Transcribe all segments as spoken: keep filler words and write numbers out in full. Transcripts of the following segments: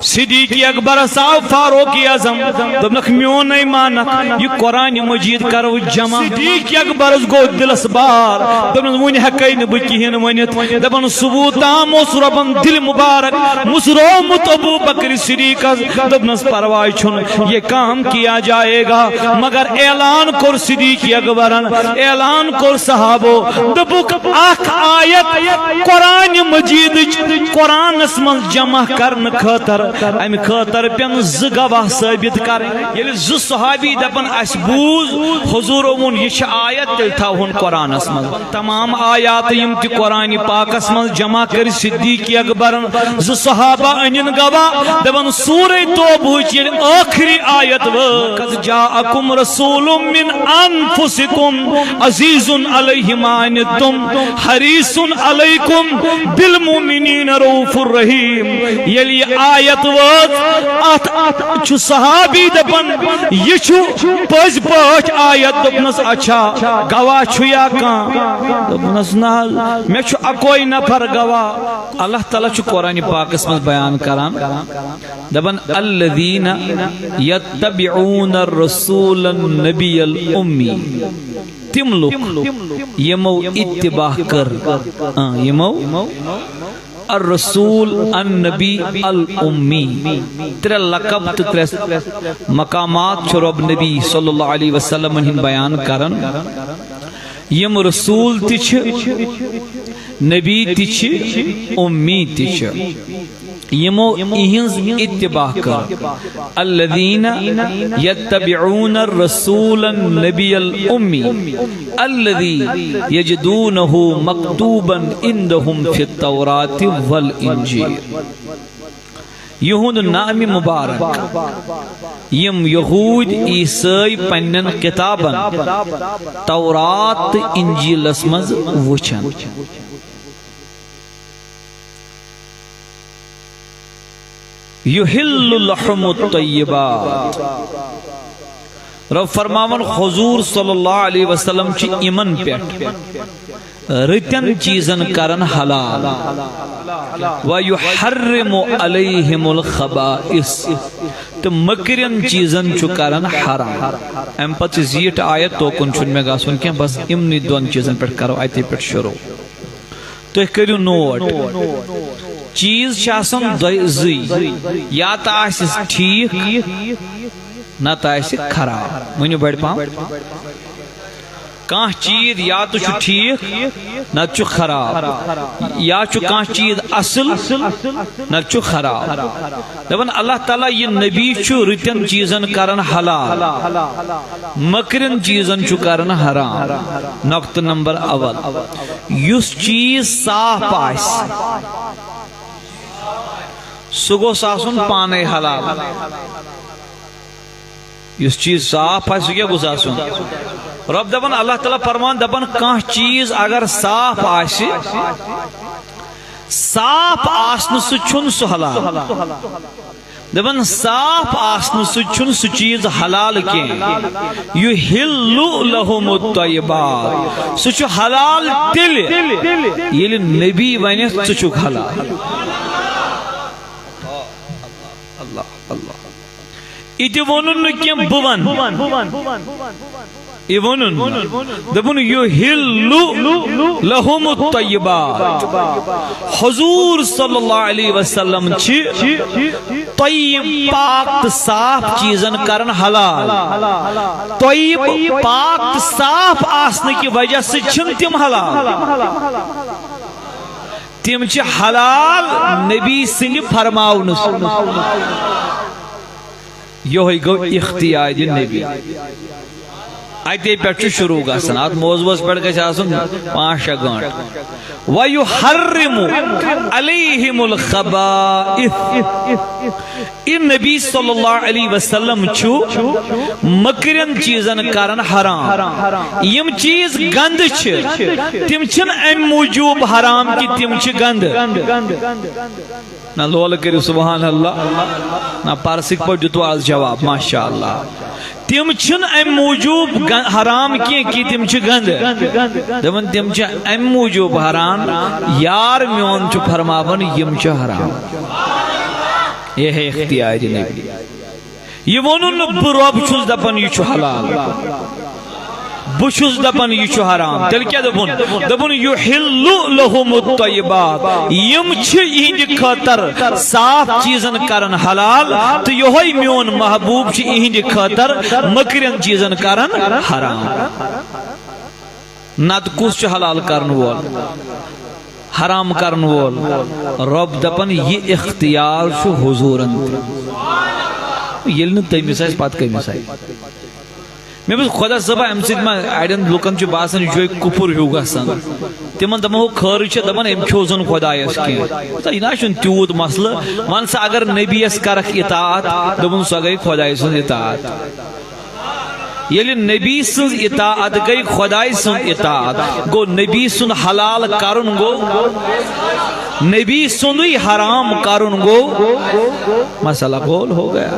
صدیق اکبرس آو فاروق اعظم، دوٚپنکھ، "میون نَے مانکھ، یہِ قرآن مجید کرو جمع۔" صدیق اکبرس گوٚو دلس بار، دوٚپنس، "وُنہِ ہٮ۪کے نہٕ بہٕ کِہیٖنۍ ؤنِتھ۔" دپان، صبح تام اوس رۄبن دِل مبارک مُژرومُت ابو بکر صدیقس، دوٚپنس، "پرواے چھُنہٕ، یہ کام کیا جائے گا۔" مگر اعلان کوٚر صدیق اکبرن، اعلان کوٚر صحابو، دوٚپُکھ، اکھ آیت قرآن مجیدٕچ قرآنس منٛز جمع کرنہٕ خٲطرٕ، امہِ خٲطرٕ پیٚن زٕ گواہ ثٲبت کرٕنۍ۔ ییٚلہِ زٕ صحابی دپن، "اسہِ بوٗز حضورو ووٚن، یہِ چھِ آیت، تیٚلہِ تھاوہون قرآنس منٛز۔" تمام آیات یِم تہِ قرآن پاکس منٛز جمع کٔرۍ صدیق اکبرن، زٕ صحابہ أنِن گواہ، دپان، سورہ توبہٕچ ییٚلہِ ٲخری آیت وٲژ، "قد جاءکم رسول من انفسکم عزیز علیہ ما عنتم حریص علیکم بالمؤمنین رؤوف الرحیم"، ییٚلہِ یہِ آیت وٲژ، اتھ چھُ صحابی دپان، "یہِ چھُ پٔزۍ پٲٹھۍ آیت۔" دوٚپنس، "اچھا، گواہ چھُ یا کانٛہہ؟" دوٚپنس، "نہ حظ، مےٚ چھُ اکوے نفر گواہ۔" اللہ تعالیٰ چھُ قرآن پاکس منٛز بیان کران، دپان، "الذین یتبعون الرسول النبی الامی"، تِم لُکھ یِمو اتباع کٔر، آ، یِمو الرسول النبی الامی۔ ترٛےٚ لقب تہٕ ترٛےٚ مقامات چھُ رۄب نبی صلی اللہ علیہ وسلمن ہٕنٛدۍ بیان کران۔ یِم رسول تہِ چھِ، نبی تہِ چھِ، امی تہِ چھِ۔ یِمو اِہِنٛز اتباع کٔر۔ الذین یتبعون الرسول النبی الامی الذی یجدونہ مکتوبا عندہم فی التوراۃ والانجیل۔ یِہُنٛد نامِ مبارک یِم یہوٗدۍ عیسٲے پننٮ۪ن کتابن تورات تہٕ انجیلس منٛز وٕچھن۔ یحل لہم الطیبات۔ رب فرماوان، حضور صلی اللہ علیہ وسلم چھِ یِمن پٮ۪ٹھ رٕتٮ۪ن چیٖزن کران حلال۔ ویحرم علیہم الخبائث، تہٕ مٔکرٮ۪ن چیٖزن چھُ کران حرام۔ امہِ پتہٕ چھِ زیٖٹھ آیت، توکُن چھُنہٕ مےٚ گژھُن کینٛہہ، بس یِمنٕے دۄن چیٖزن پٮ۪ٹھ کرو اتے پٮ۪ٹھ شروع۔ تُہۍ کٔرِو نوٹ، چیٖز چھِ آسان دۄیہِ زٕے، یا تہٕ آسہِ ٹھیٖک، نتہٕ آسہِ خراب۔ ؤنِو بڑِ پہم۔ کانٛہہ چیٖز یا تہٕ چھُ ٹھیٖک، نتہٕ چھُ خراب۔ یا چھُ کانٛہہ چیٖز اصل، نتہٕ چھُ خراب۔ دپان اللہ تعالیٰ، یہِ نبی چھُ رٕتٮ۪ن چیٖزن کران حلال، مٔکرٮ۪ن چیٖزن چھُ کران حرام۔ نقطہٕ نمبر اول، یُس چیٖز صاف آسہِ، سُہ گوٚژھ آسُن پانے حلال۔ یُس چیٖز صاف آسہِ، سُہ کیٛاہ گوٚژھ آسُن؟ رۄب دَپان، اللہ تعالیٰ فرمان دَپان، کانٛہہ چیٖز اگر صاف آسہِ، صاف آسنہٕ سۭتۍ چھُنہٕ سُہ حلال۔ دَپان، صاف آسنہٕ سۭتۍ چھُنہٕ سُہ چیٖز حلال کینٛہہ۔ یُحِلُّ لَہُمُ الطَّیِّبَاتِ۔ سُہ چھُ حلال تیٚلہِ، ییٚلہِ نبی وَنٮ۪کھ، ژٕ چھُکھ حلال۔ اللہ، اللہ۔ یہِ تہِ ووٚنُن نہٕ کینٛہہ، بہٕ وَنہٕ۔ یہِ ووٚنُن۔ دوٚپُن، "یُحِلُّ لَہُمُ الطَّیِّبَاتِ۔" حضور صلی اللہ علیہ وسلم چھِ طیب، پاک تہٕ صاف چیٖزن کران حلال۔ طیب، پاک تہٕ صاف آسنہٕ کہِ وجہ سۭتۍ چھِنہٕ تِم حلال۔ تِم چھِ حلال نبی سٕنٛدِ فرماونہٕ سۭتۍ۔ یہوے گوٚو اختیار نبی۔ اتے پٮ۪ٹھ چھُ شروع گژھان۔ اتھ موضوعس پٮ۪ٹھ گژھِ آسُن پانٛژھ شےٚ گٲنٛٹہٕ۔ وَیُحَرِّمُ عَلَیہِمُ الْخَبَائِثَ۔ یہِ نبی صلی اللہ علیہ وسلم چھُ مٔکرٮ۪ن چیٖزن کران حرام۔ یِم چیٖز گنٛدٕ چھِ، تِم چھِنہٕ امہِ موٗجوٗب حرام کہِ تِم چھِ گنٛدٕ۔ نہ لولہٕ کٔرِو سبحان اللہ۔ نہ پرسٕکۍ پٲٹھۍ دیُتوٕ از جواب، ماشاء اللہ۔ تِم چھِنہٕ امہِ موٗجوٗب گن-، حرام کینٛہہ کہِ تِم چھِ گنٛدٕ۔ دَپان، تِم چھِ امہِ موٗجوٗب حرام، یار میون چھُ فرماوان، یِم چھِ حرام۔ یہِ ہے اختیار نبی۔ یہِ ووٚنُن نہٕ بہٕ رۄب چھُس دَپان یہِ چھُ حلال، بہٕ چھُس دَپان یہِ چھُ حرام۔ تیٚلہِ کیٛاہ دوٚپُن؟ دوٚپُن، "یحل لهم الطیبات"، یِم چھِ یِہنٛدِ خٲطرٕ صاف چیٖزن کران حلال، تہٕ یِہوٚے میون محبوب چھُ یِہنٛدِ خٲطرٕ مٔکرٮ۪ن چیٖزن کران حرام۔ نتہٕ کُس چھُ حلال کرن وول، حرام کرن وول؟ رۄب دپان، یہِ اختیار چھُ حضوٗرن تہِ۔ ییٚلہِ نہٕ تٔمِس آسہِ، پتہٕ کٔمِس آسہِ؟ مےٚ بوٗز خۄدا صٲبا، امہِ سۭتۍ ما اڑٮ۪ن لُکن چھُ باسان، یہِ چھُ کُپُر ہیوٗ گژھان۔ تِمن دپان، ہُہ خٲرٕے چھےٚ، دپان، أمۍ کھیوٚو زن خۄدایس کینٛہہ۔ تہٕ یہِ نہ چھُنہٕ تیوٗت مسلہٕ۔ وَن سا، اگر نبیَس کرکھ اطاعت، دوٚپُن، سۄ گٔے خۄدایہِ سٕنٛز اطاعت۔ ییٚلہِ نبی سٕنٛز اطاعت گٔے خۄدایہِ سٕنٛز اطاعت، گوٚو نبی سُنٛد حلال کرُن گوٚو، نبی سُنٛدُے حرام کرُن گوٚو، مسئلہ گول ہو گیا۔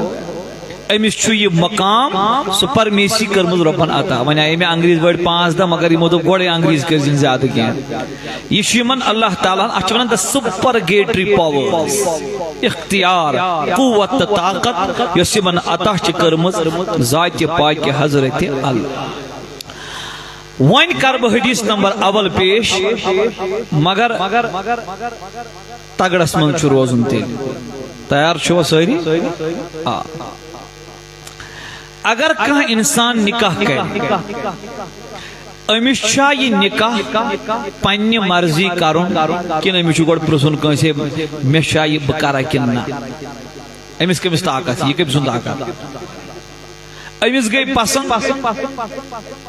أمِس چھُ یہِ مقام سپرمیسی کٔرمٕژ رۄبن عطا۔ وۄنۍ آیے مےٚ انگریز وٲڑۍ پانٛژھ دَہ، مگر یِمو دوٚپ گۄڈَے انگریز کٔرۍ زِن زیادٕ کینٛہہ۔ یہِ چھُ یِمن اللہ تعالیٰ ہن، اتھ چھِ ونان the supererogatory powers، اختیار، قوت تہٕ طاقت، یۄس یِمن عطا چھِ کٔرمٕژ ذاتِ پاکہِ حضرت اللہ۔ وۄنۍ کرٕ بہٕ حدیث نمبر اول پیش، مگر تگڑس منٛز چھُ روزُن تیٚلہِ۔ تیار چھِوا سٲری؟ آ۔ اگر کانٛہہ انسان نکاح کرِ، أمِس چھا یہِ نکاح پننہِ مرضی کرُن، کِنہٕ أمِس چھُ گۄڈٕ پرژھُن کٲنٛسہِ، مےٚ چھا یہِ، بہٕ کرا کِنہٕ نہ؟ أمِس کٔمِس طاقت؟ یہِ کٔمۍ سُنٛد طاقت؟ أمِس گٔے پسنٛد،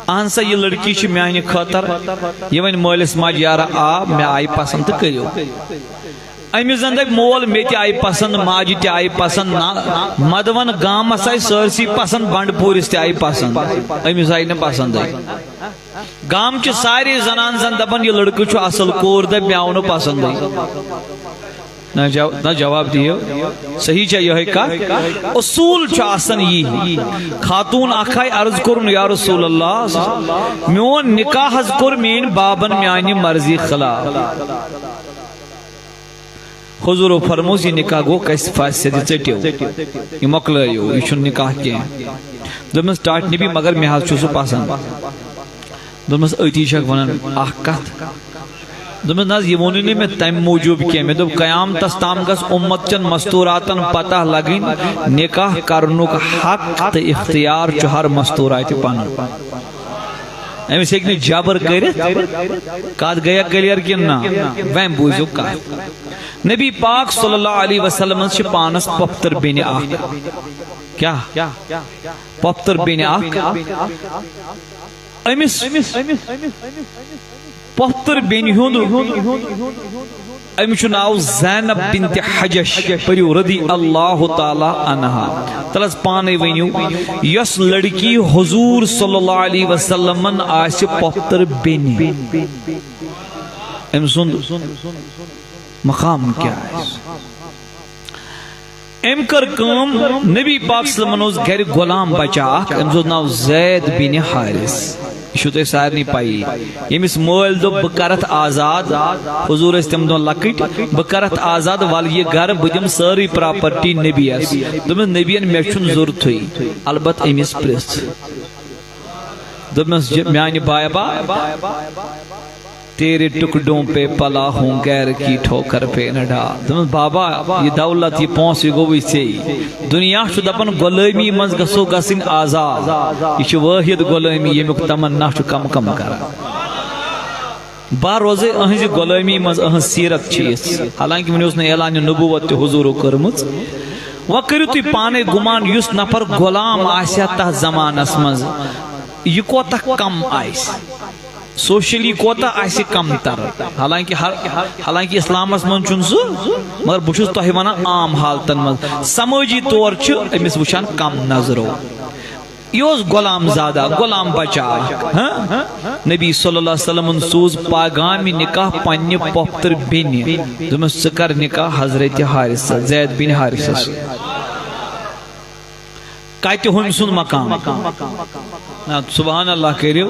اہن سا، یہِ لڑکی چھِ میانہِ خٲطرٕ، یہِ وۄنۍ مٲلِس ماجہِ یارا آ، مےٚ آیہِ پسنٛد تہٕ کٔرِو۔ أمِس زن دپہِ مول، مےٚ تہِ آیہِ پسنٛد، ماجہِ تہِ آیہِ پسنٛد، نہ، مدوَن گامس آیہِ سٲرسٕے پسنٛد، بنڈپوٗرِس تہِ آیہِ پسنٛد، أمِس آیہِ نہٕ پسنٛدٕے۔ گامچہِ سارے زنان زن دپان، یہِ لڑکہٕ چھُ اصل، کوٗر دپہِ مےٚ آو نہٕ پسنٛدٕے۔ نہ جو-، نہ جواب دِیِو، صحیح چھا یِہوٚے کتھ؟ اصوٗل چھُ آسان یی۔ خاتوٗن اکھ آیہِ عرض کوٚرُن، یا رسول اللہ، میون نکاح حظ کوٚر میٲنۍ بابن میانہِ مرضی خلاف۔ حضوٗرو فرموو، یہِ نکاح گوٚو کسہِ فاسد، یہِ ژٔٹِو، یہِ مۄکلٲیِو، یہِ چھُنہٕ نکاح کینٛہہ۔ دوٚپمَس، ٹاٹھۍ نبی، مگر مےٚ حظ چھُ سُہ پسنٛد۔ دوٚپمَس، أتی چھَکھ وَنان اَکھ کَتھ۔ دوٚپمَس، نہ حظ، یہِ ووٚنُے نہٕ مےٚ تَمہِ موٗجوٗب کینٛہہ۔ مےٚ دوٚپ، قیامتَس تام گژھِ اُمت چٮ۪ن مستوٗراتَن پَتہ لَگٕنۍ، نِکاح کَرنُک حق تہٕ اختیار چھُ ہر مستوٗراتہِ پَنُن۔ أمِس ہیٚکہِ نہٕ جبر کٔرِتھ۔ کَتھ گٔیا clear کِنہٕ نہ؟ وۄنۍ بوٗزِو کَتھ۔ نبی پاک صلی اللہ علیہ وسلمس چھِ پانَس پۄپھتٕر بیٚنہِ اَکھ۔ کیٛاہ؟ پۄپھتٕر بیٚنہِ اَکھ۔ أمِس پۄپھتٕر بیٚنہِ ہُنٛد، أمِس چھُ ناو زینب بنت حجش، پٔرِو رضی اللہ تعالیٰ عنہا۔ تَلہٕ حظ پانَے ؤنِو، یۄس لڑکی حضوٗر صلی اللہ علیہ وسلمن آسہِ پۄپھتٕر بیٚنہِ، أمۍ سُنٛد مقام کیٛاہ آسہِ؟ أمۍ کٔر کٲم، نبی پاک صلی اللہ علیہ وسلمن اوس گرِ غلام بچہ اکھ، أمِس اوس ناو زید بن حارث۔ یہِ چھُو تۄہہِ سارنٕے پَیی۔ ییٚمِس مٲلۍ دوٚپ، "بہٕ کرتھ آزاد"، حضوٗر ٲسۍ تَمہِ دۄہ لۄکٕٹۍ، "بہٕ کرتھ آزاد، وَلہٕ یہِ گرٕ، بہٕ دِمہٕ سٲرٕے property نبیَس۔" دوٚپمَس، "نبیَن، مےٚ چھُنہٕ ضروٗرتھٕے، البتہٕ أمِس پرٛژھ۔" دوٚپمَس، "جِ-، میانہِ بایبا، تیرے ٹکڑوں پہ پلا ہوں، غیر کی ٹھوکر پہ نہ ڈال۔" دوٚپمَس، "بابا، یہِ دولت، یہِ پونٛسہٕ، یہِ گوٚوُے ژےٚ۔ دُنیا چھُ دَپان غلٲمی منٛز گژھو گژھٕنۍ آزاد۔ یہِ چھِ وٲحد غلٲمی، ییٚمیُک تمنا چھُ کم کم کران۔ بہٕ روزے أہنٛزِ غلٲمی منٛز، أہنٛز سیرت چھِ یِژھ۔" حالانکہِ وُنہِ اوس نہٕ اعلانِ نبوت تہِ حضوٗرو کٔرمٕژ۔ وۄنۍ کٔرِو تُہۍ پانے گُمان، یُس نفر غلام آسہِ ہا تتھ زمانس منٛز، یہِ کوتاہ کم آسہِ، socially کوتاہ آسہِ کم تر۔ حالانکہ ہر، حالانکہ اسلامس منٛز چھُنہٕ سُہ، مگر بہٕ چھُس تۄہہِ ونان عام حالتن منٛز، سمٲجی طور چھِ أمِس وٕچھان کم نظرو۔ یہِ اوس غلام زادہ، غلام بچہ اکھ، ہاں؟ نبی صلی اللہ علیہ وسلمن سوٗز پاگامہِ نکاح پننہِ پۄپھتٕر بیٚنہِ۔ دوٚپمَس، "ژٕ کر نکاح حضرت حارثہ، زید بن حارثہ سۭتۍ۔" کتہِ ہُمۍ سُنٛد مقام؟ نہ، سبحان اللہ کٔرِو۔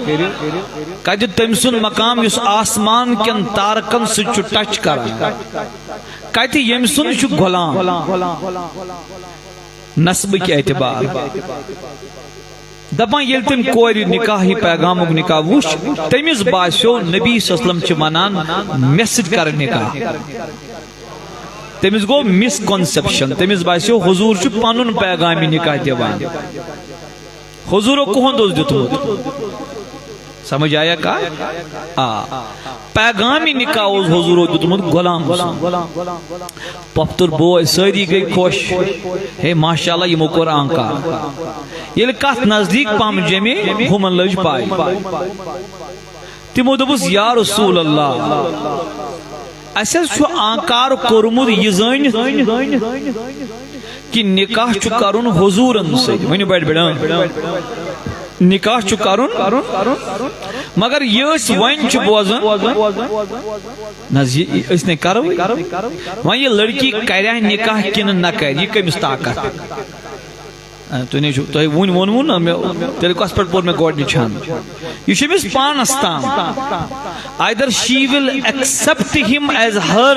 کتہِ تٔمۍ سُنٛد مقام یُس آسمان کٮ۪ن تارکن سۭتۍ چھُ touch کران؟ کتہِ؟ ییٚمہِ سُنٛد چھُ غلام، نسبٕکۍ اعتبار۔ دپان ییٚلہِ تٔمۍ کورِ نکاح، یہِ پیغامُک نکاح وُچھ، تٔمِس باسیو نبی صلی اللہ علیہ وسلم چھِ ونان مےٚ سۭتۍ کر نکاح۔ تٔمِس گوٚو misconception، تٔمِس باسیو حضور چھُ پنُن پیغامِ نکاح دِوان۔ حضورو کُہُنٛد اوس دیُتمُت؟ سمجھ آیا کتھ؟ آ۔ پیغامِ نکاح اوس حضورو دیُتمُت غلام سُنٛد۔ پۄپھتُر بوے سٲری گٔے خۄش۔ ہے ماشاءاللہ، یِمو کوٚر آنکار۔ ییٚلہِ کتھ نزدیٖک پہم جمے، ہُمن لٔج پاے۔ تِمو دوٚپُس، یا رسول اللہ، اسہِ حظ چھُ آنکار کوٚرمُت یہِ زٲنِتھ کہِ نکاح چھُ کرُن حضوٗرن سۭتۍ۔ ؤنِو بڑِ بڑِ، اۭں۔ نکاح چھُ کرُن، مگر یہِ أسۍ وۄنۍ چھِ بوزان، نہ حظ، یہِ أسۍ نے کرو۔ وۄنۍ یہِ لڑکی کرِ نکاح کِنہٕ نہ کرِ، یہِ کٔمِس طاقت؟ آ، تُہۍ نے چھِو، تۄہہِ وُنۍ ووٚنوُ نہ مےٚ، تیٚلہِ کۄس پٮ۪ٹھ پوٚر مےٚ گۄڈٕنِچ ہن؟ یہِ چھُ أمِس پانس تام۔ Either she will accept him as her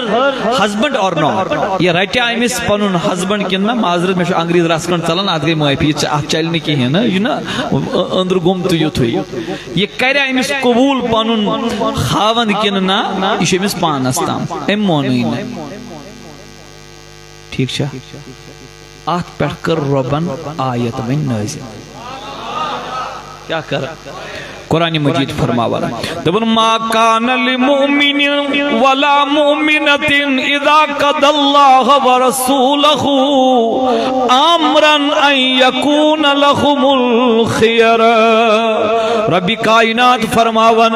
husband or not۔ یہِ رٹیا أمِس پنُن husband کِنہٕ نہ؟ معذرت، مےٚ چھُ انگریز رژھ کھنٛڈ ژلان، اتھ گٔے معٲفی، یہِ ژ-، اتھ چلہِ نہٕ کِہیٖنۍ نہ، یہِ چھُ نہ أ-، أ-، أنٛدرٕ گوٚمتُے یُتھُے۔ یہِ کریا أمِس قبوٗل پنُن خاوند کِنہٕ نہ، یہِ چھُ أمِس پانس تام، أمۍ مونُے نہٕ۔ ٹھیک چھا؟ اتھ پٮ۪ٹھ کٔر رۄبن آیت وۄنۍ نٲزِل۔ کیٛاہ کٔر؟ قرآن مجید فرماوان، دوٚپُن، ما کان لمؤمن ولا مؤمنة اذا قضى الله ورسوله امرا ان يكون لهم الخيرة۔ رب کائنات فرماوان،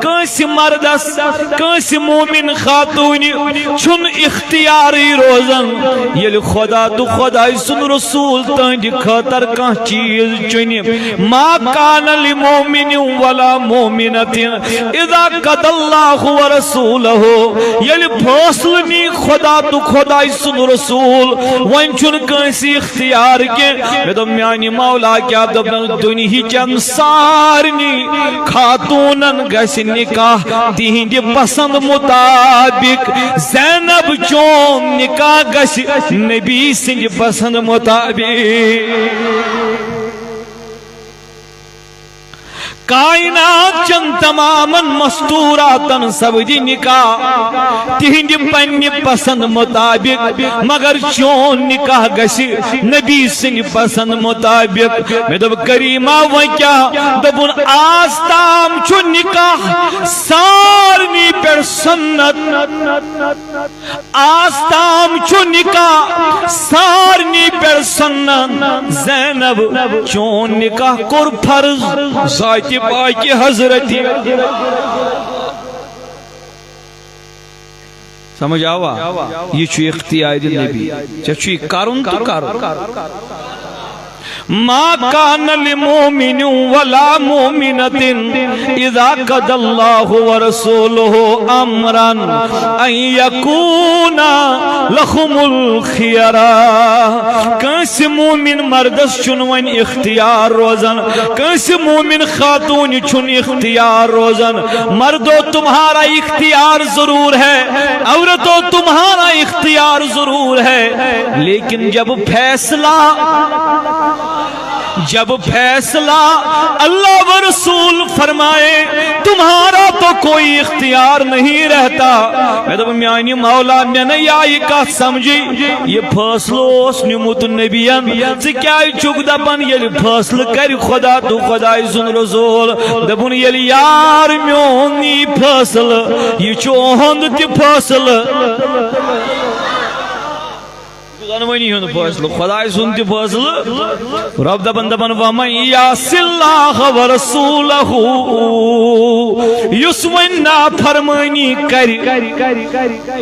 کٲنٛسہِ مردس، کٲنٛسہِ مومن خاتوٗنہِ چھُنہٕ اختیارٕے روزان، ییٚلہِ خدا تہٕ خداے سُنٛد رسول تہنٛدِ خٲطرٕ کانٛہہ چیٖز چُنہِ۔ ما کان لمؤمن ولا مؤمنة اذا قضى الله ورسوله، ییٚلہِ فٲصلہٕ نی خدا تہٕ خداے سُنٛد رسول، وۄنۍ چھُنہٕ کٲنٛسہِ اختیار کینٛہہ۔ مےٚ دوٚپ، میانہِ مولا کیٛاہ دوٚپنَس؟ دُنہِچٮ۪ن سارنٕے خاتوٗنن گژھِ نکاح تِہنٛدِ پسند مطابق۔ زینب، چون نکاح گژھِ نبی سٕنٛدِ پسند مطابق۔ کائنات چن تمامن مستوراتن سپدِ نکاح تِہنٛدِ پننہِ پسند مطابق، مگر چون نکاح گژھِ نبی سٕنٛدِ پسند مطابق۔ مےٚ دوٚپ، کریمہ، وۄنۍ کیٛاہ؟ دوٚپُن، آز تام چھُ نکاح سارنٕے پٮ۪ٹھ سنت۔ آز تام چھُ نکاح سارنٕے پٮ۪ٹھ سنت۔ زینب، چون نکاح کوٚر فرض ذاتِ پاکہِ حضرتِ۔ سمجھ آوا؟ یہِ چھُ اختیارِ نبی۔ ژےٚ چھُے کرُن تہٕ کرُن۔ ما کان لمؤمن ولا مؤمنة اذا قضى الله ورسوله امرا ان يكون لهم الخيرة۔ کٲنٛسہِ مومن مردس چھُنہٕ وۄنۍ اختیار روزان، کٲنٛسہِ مومن خاتوٗنہِ چھُنہٕ اختیار روزان۔ مردو، تمہارا اختیار ضرور ہے، عورتوں، تمہارا اختیار ضرور ہے، لیکن جب فیصلہ، جب فیصلہ اللہ و رسول فرمائے، تمہارا تو کوئی اختیار نہیں رہتا۔ مےٚ دوٚپ، میانہِ مولا، مےٚ نہ یہِ آیہِ کتھ سمجھی، یہِ فٲصلہٕ اوس نیومُت نبین۔ ژٕ کیازِ چھُکھ دپان، ییٚلہِ فٲصلہٕ کرِ خدا تہٕ خداے سُنٛد رسول؟ دوٚپُن، ییٚلہِ یار میون یی فٲصلہٕ، یہِ چھُ اُہُنٛد تہِ فٲصلہٕ۔ دۄنوٕنی ہُنٛد فٲصلہٕ، خداے سُنٛد تہِ فٲصلہٕ۔ رب دپان، دپان، وَمَن يَعْصِ اللَّهَ وَرَسُولَهُ، یُس وۄنۍ نافرمٲنی کرِ۔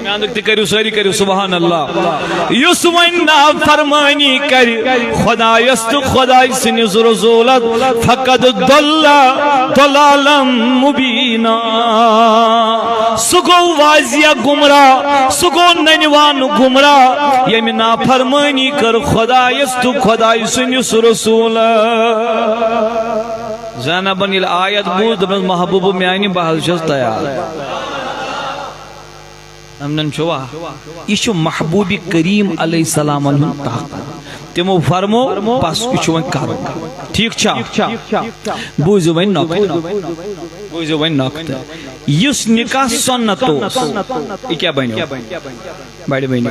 میانُک تہِ کٔرِو، سٲری کٔرِو سبحان اللہ۔ یُس وۄنۍ نافرمٲنی کرِ خدایس تہٕ خداے سٕنٛدِس رسوٗلس، فقد ضل ضلالا مبینا۔ سُہ گوٚو واضح گمراہ، سُہ گوٚو ننوان گمراہ، ییٚمہِ نافرمٲنی کٔر خدایس تہٕ خداے سٕنٛدِس رسوٗلس۔ زینبن ییٚلہِ آیت بوٗز، دوٚپنس، محبوبہٕ میانہِ، بہٕ حظ چھَس تیار۔ امنن چھوا؟ یہِ چھُ محبوب کریم علیہ السلامن ہُنٛد تحق۔ تِمو فرمو، بس، یہِ چھُ وۄنۍ کرُن۔ ٹھیٖک چھا؟ بوٗزِو وۄنۍ نۄقطہٕ۔ بوٗزِو وۄنۍ نۄقطہٕ۔ یُس نکاح سنت اوس، یہِ کیٛاہ بنیو؟ بڑِ بنیو۔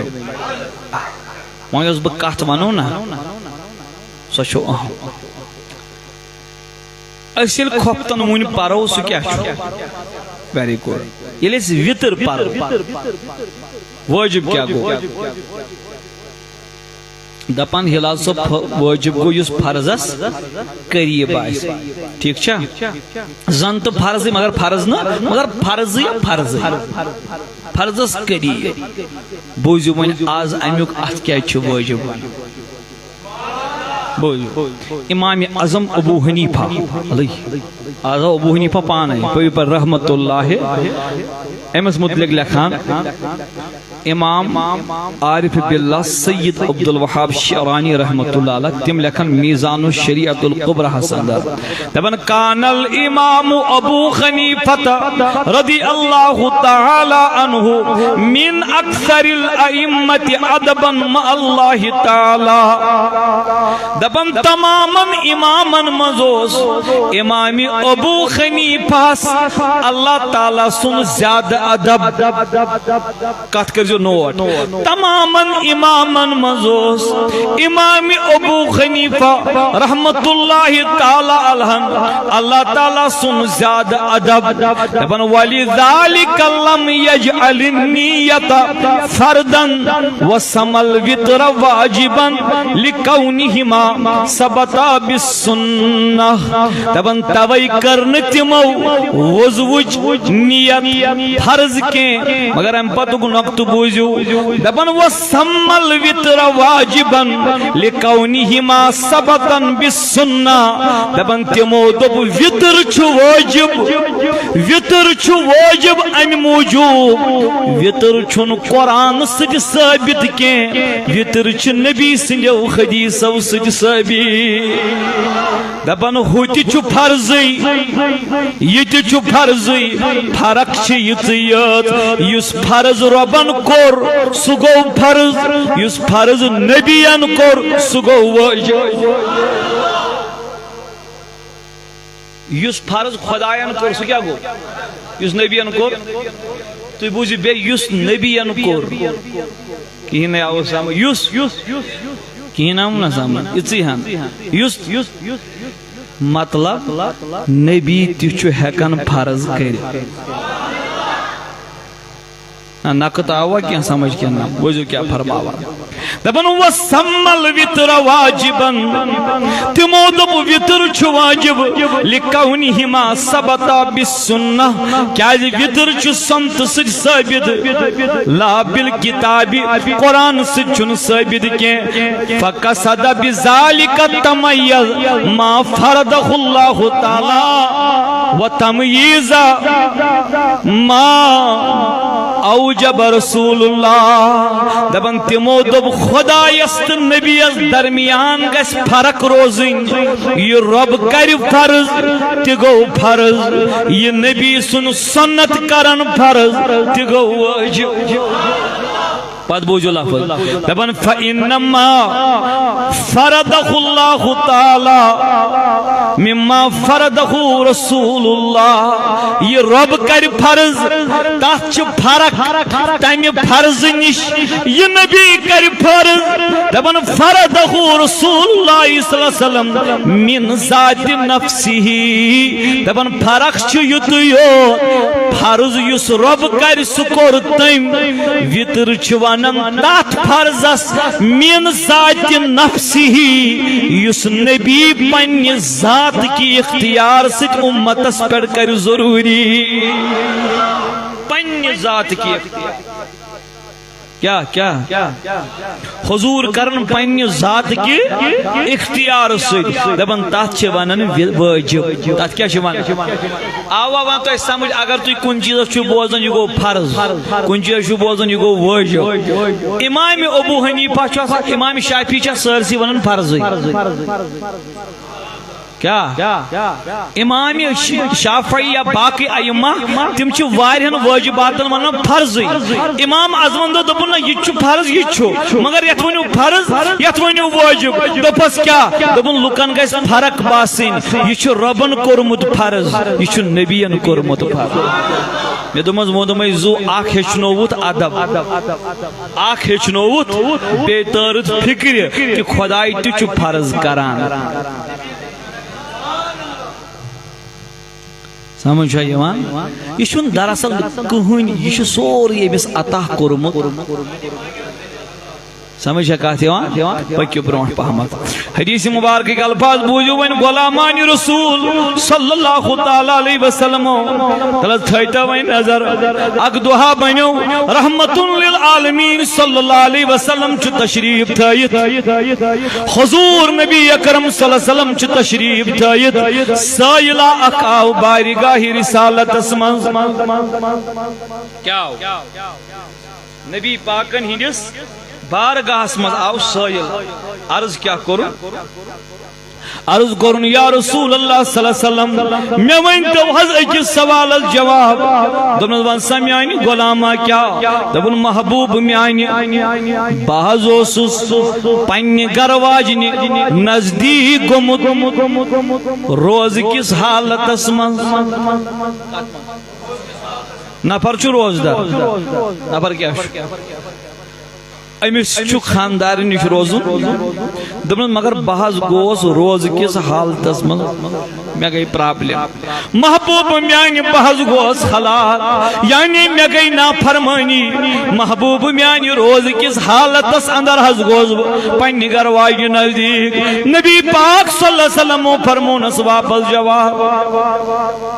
وۄنۍ یۄس بہٕ کتھ ونو نا، سۄ چھو اہم۔ أسۍ ییٚلہِ خۄفتن وُنہِ پرو، سُہ کیٛاہ چھُ؟ ویری گڈ۔ ییٚلہِ أسۍ وِتر پرو، وٲجب کیٛاہ گوٚو؟ دپان ہلال صٲب، ف-، وٲجب گوٚو یُس فرضس قریب آسہِ۔ ٹھیٖک چھا؟ زن تہٕ فرضٕے، مگر فرض نہٕ، مگر فرضٕے، فرضٕے۔ فرضس قریب۔ بوٗزِو وۄنۍ آز امیُک، اتھ کیٛازِ چھُ وٲجب؟ بوٗزِو، امام اعظم ابو حنیفہ علیہ، آز آو ابو حنیفہ پانے، پٔرِو پتہٕ رحمت اللہ، أمِس متعلق لیکھان، امام عارف باللہ سید عبد الوہاب شعرانی رحمت اللہ علیہ، تِم لیکھن میزان الشریعت الکبریٰ ہس اندر، دپان، کان الامام ابو حنیفہ رضی اللہ تعالی عنہ من اکثر الائمة ادبا مع اللہ تعالی۔ دپان تمامن امامن منٛز اوس امام ابو حنیفہس اللہ تعالی سُنٛد زیادٕ ادب۔ کتھ کٔرزیو نوٹ۔ تمامن امامن منٛز اوس امام ابو حنیفہ رحمت اللہ تعالی علیہ، اللہ تعالی سُنٛد زیادٕ ادب۔ دپان، ولذلک لم یجعل النیۃ فرضا وسمی الوتر واجبا لکونہما ثبتا بالسنہ۔ دپان توے کٔر نہٕ تِمو وضوٕچ نیت فرض کینٛہہ، مگر امہِ پتُک نۄقطہٕ بوٗزِو۔ دپان، وسمی الوتر واجبا لکونہما ثبتا بالسنہ۔ دپان تِمو دوٚپ، وِتر چھُ وٲجب، وِتر چھُ وٲجب امہِ موٗجوٗب، وِتر چھُنہٕ قرآن سۭتۍ ثٲبت کینٛہہ، وِتر چھِ نبی سٕنٛدیو حدیثو سۭتۍ ثٲبت۔ دپان ہُہ تہِ چھُ فرضٕے، یہِ تہِ چھُ فرضٕے، فرق چھِ یِژٕے یٲژ، یُس فرض رۄبن کوٚر سُہ گوٚو فرض، یُس فرض نبین کوٚر سُہ گوٚو وٲجب۔ یُس فرض خۄداین کوٚر، سُہ کیٛاہ گوٚو؟ یُس نبین کوٚر، تُہۍ بوٗزِو بیٚیہِ، یُس نبین کوٚر، کِہیٖنۍ نَے آوُس سمجھ۔ یُس، یُس، یُس، یُس، کِہیٖنۍ آوُم نہ سمجھ، یِژٕے ہن۔ یُس، یُس، یُس، یُس، مطلب، نبی تہِ چھُ ہٮ۪کان فرض کٔرِتھ۔ نہ، نقد آوا کینٛہہ سمجھ کِنہٕ نہ؟ بوٗزِو کیٛاہ فرماوان۔ دپان، وسمی الوتر واجبا۔ تِمو دوٚپ، وِتر چھُ واجب، لکونہما ثبتا بالسنہ۔ کیٛازِ وِتر چھُ سنت سۭتۍ ثٲبت، لا بالکتاب، قرآن سۭتۍ چھُنہٕ ثٲبت کینٛہہ۔ فقصد بذلک تمییز ما فرضہ اللہ تعالی و تمییز ما اوجب رسول اللہ۔ دپان تِمو دوٚپ، خۄدایس تہٕ نبیس درمیان گژھِ فرق روزٕنۍ۔ یہِ رۄب کرِ فرض، تہِ گوٚو فرض۔ یہِ نبی سُنٛد سنت کرن فرض، تہِ گوٚو وٲجب۔ پتہٕ بوٗزِو لفظ، دپان، فإنما فرضہ اللہ تعالی مما فرضہ رسول اللہ۔ یہِ رۄب کرِ فرض، تتھ چھِ فرق تمہِ فرض نِش، یہِ نبی کرِ فرض۔ دپان، فرضہ رسول اللہ صلی اللہ علیہ وسلم من ذات نفسہ۔ دپان، فرق چھُ یُتُے یوت، فرض یُس رۄب کرِ، سُہ کوٚر تٔمۍ۔ وِتر چھُ ونان تتھ فرضس من ذات نفسہ، یُس نبی پننہِ ذات کہِ اختیار سۭتۍ اُمتس پٮ۪ٹھ کرِ ضروٗری۔ پننہِ ذات کہِ اختیار۔ کیٛاہ، کیٛاہ؟ حضور کرن پننہِ ذات کہِ اختیار سۭتۍ۔ دپان، تتھ چھِ ونان وِ-، وٲجب۔ تتھ کیٛاہ چھِ ونان؟ آوا ونان تۄہہِ سمجھ، اگر تُہۍ کُنہِ چیٖزس چھِو بوزان، یہِ گوٚو فرض، کُنہِ چیٖزس چھِو بوزان، یہِ گوٚو وٲجب۔ امام ابو حنیفہ چھُ آسان، امام شافعی چھِ سٲرسٕے ونان فرضٕے۔ کیا؟ امام ش-، شافعی یا باقی ائمہ، تم چھ واریاہن واجباتن ونان فرضی۔ امام اعظمن دوٚپ، دوٚپُن، نہ، یہ تہِ چھ فرض، یہ تہِ چھ، مگر یتھ ؤنِو فرض، یتھ ؤنِو واجب۔ دوٚپس کیا؟ دوٚپُن، لُکن گژھِ فرق باسٕنۍ، یہ چھ رۄبن کوٚرمُت فرض، یہ چھ نبین کوٚرمُت فرض۔ مےٚ دوٚپمس، ووٚن دوٚپمَے، زُو اکھ ہیٚچھنووُتھ ادب، اکھ ہیٚچھنووُتھ، بیٚیہِ تٲرٕتھ فکرِ کہِ خۄداے تہِ چھُ فرض کران۔ سمجھ چھا یِوان؟ یہِ چھُنہٕ دراصل کٕہٕنۍ، یہِ چھُ سورُے أمِس عطا کوٚرمُت۔ سمجھ چھا کتھ یِوان؟ پٔکِو برونٛٹھ پہمتھ۔ حدیث مبارکٕکۍ الفاظ بوٗزِو وۄنۍ غلامان رسول صلی اللہ تعالیٰ علیہ وسلم۔ تلس تھٲیتو وۄنۍ نظر۔ اکھ دۄہا بنیو رحمت للعالمین صلی اللہ علیہ وسلم چھُ تشریف تھٲیِتھ۔ حضور نبی اکرم صلی اللہ علیہ وسلم چھُ تشریف تھٲیِتھ۔ سٲیِلا اکھ آو بارگاہ رسالتس منٛز۔ کیا آو؟ نبی پاکن ہندس بارگاہس منٛز آو سٲیِل۔ عرض کیا کوٚرُن؟ عرض کوٚرُن، یا رسول اللہ صلی اللہ علیہ وسلم، مےٚ ؤنۍ تو حظ أکِس سوالس جواب۔ دوٚپنس، وَن سا میانہِ غلاما کیا؟ دوٚپُن، محبوب میانہِ، بہٕ حظ اوسُس پننہِ گرٕ واجنہِ نزدیٖک گوٚمُت روزٕ کِس حالتس منٛز۔ نفر چھُ روزدار۔ نفر کیٛاہ چھُ؟ أمِس چھُ خانٛدارِ نِش روزُن۔ دوٚپنَس، مگر بہٕ حظ گوس روزٕ کِس حالتس منٛز، مےٚ گٔے پرابلم۔ محبوب میانہِ، بہٕ حظ گوس ہلاک، یعنی مےٚ گٔے نافرمٲنی۔ محبوب میانہِ، روزٕ کِس حالتس اندر حظ گوس بہٕ پننہِ گرٕ واجہِ نزدیٖک۔ نبی پاک صلی اللہ علیہ وسلمو فرمونس واپس جواب۔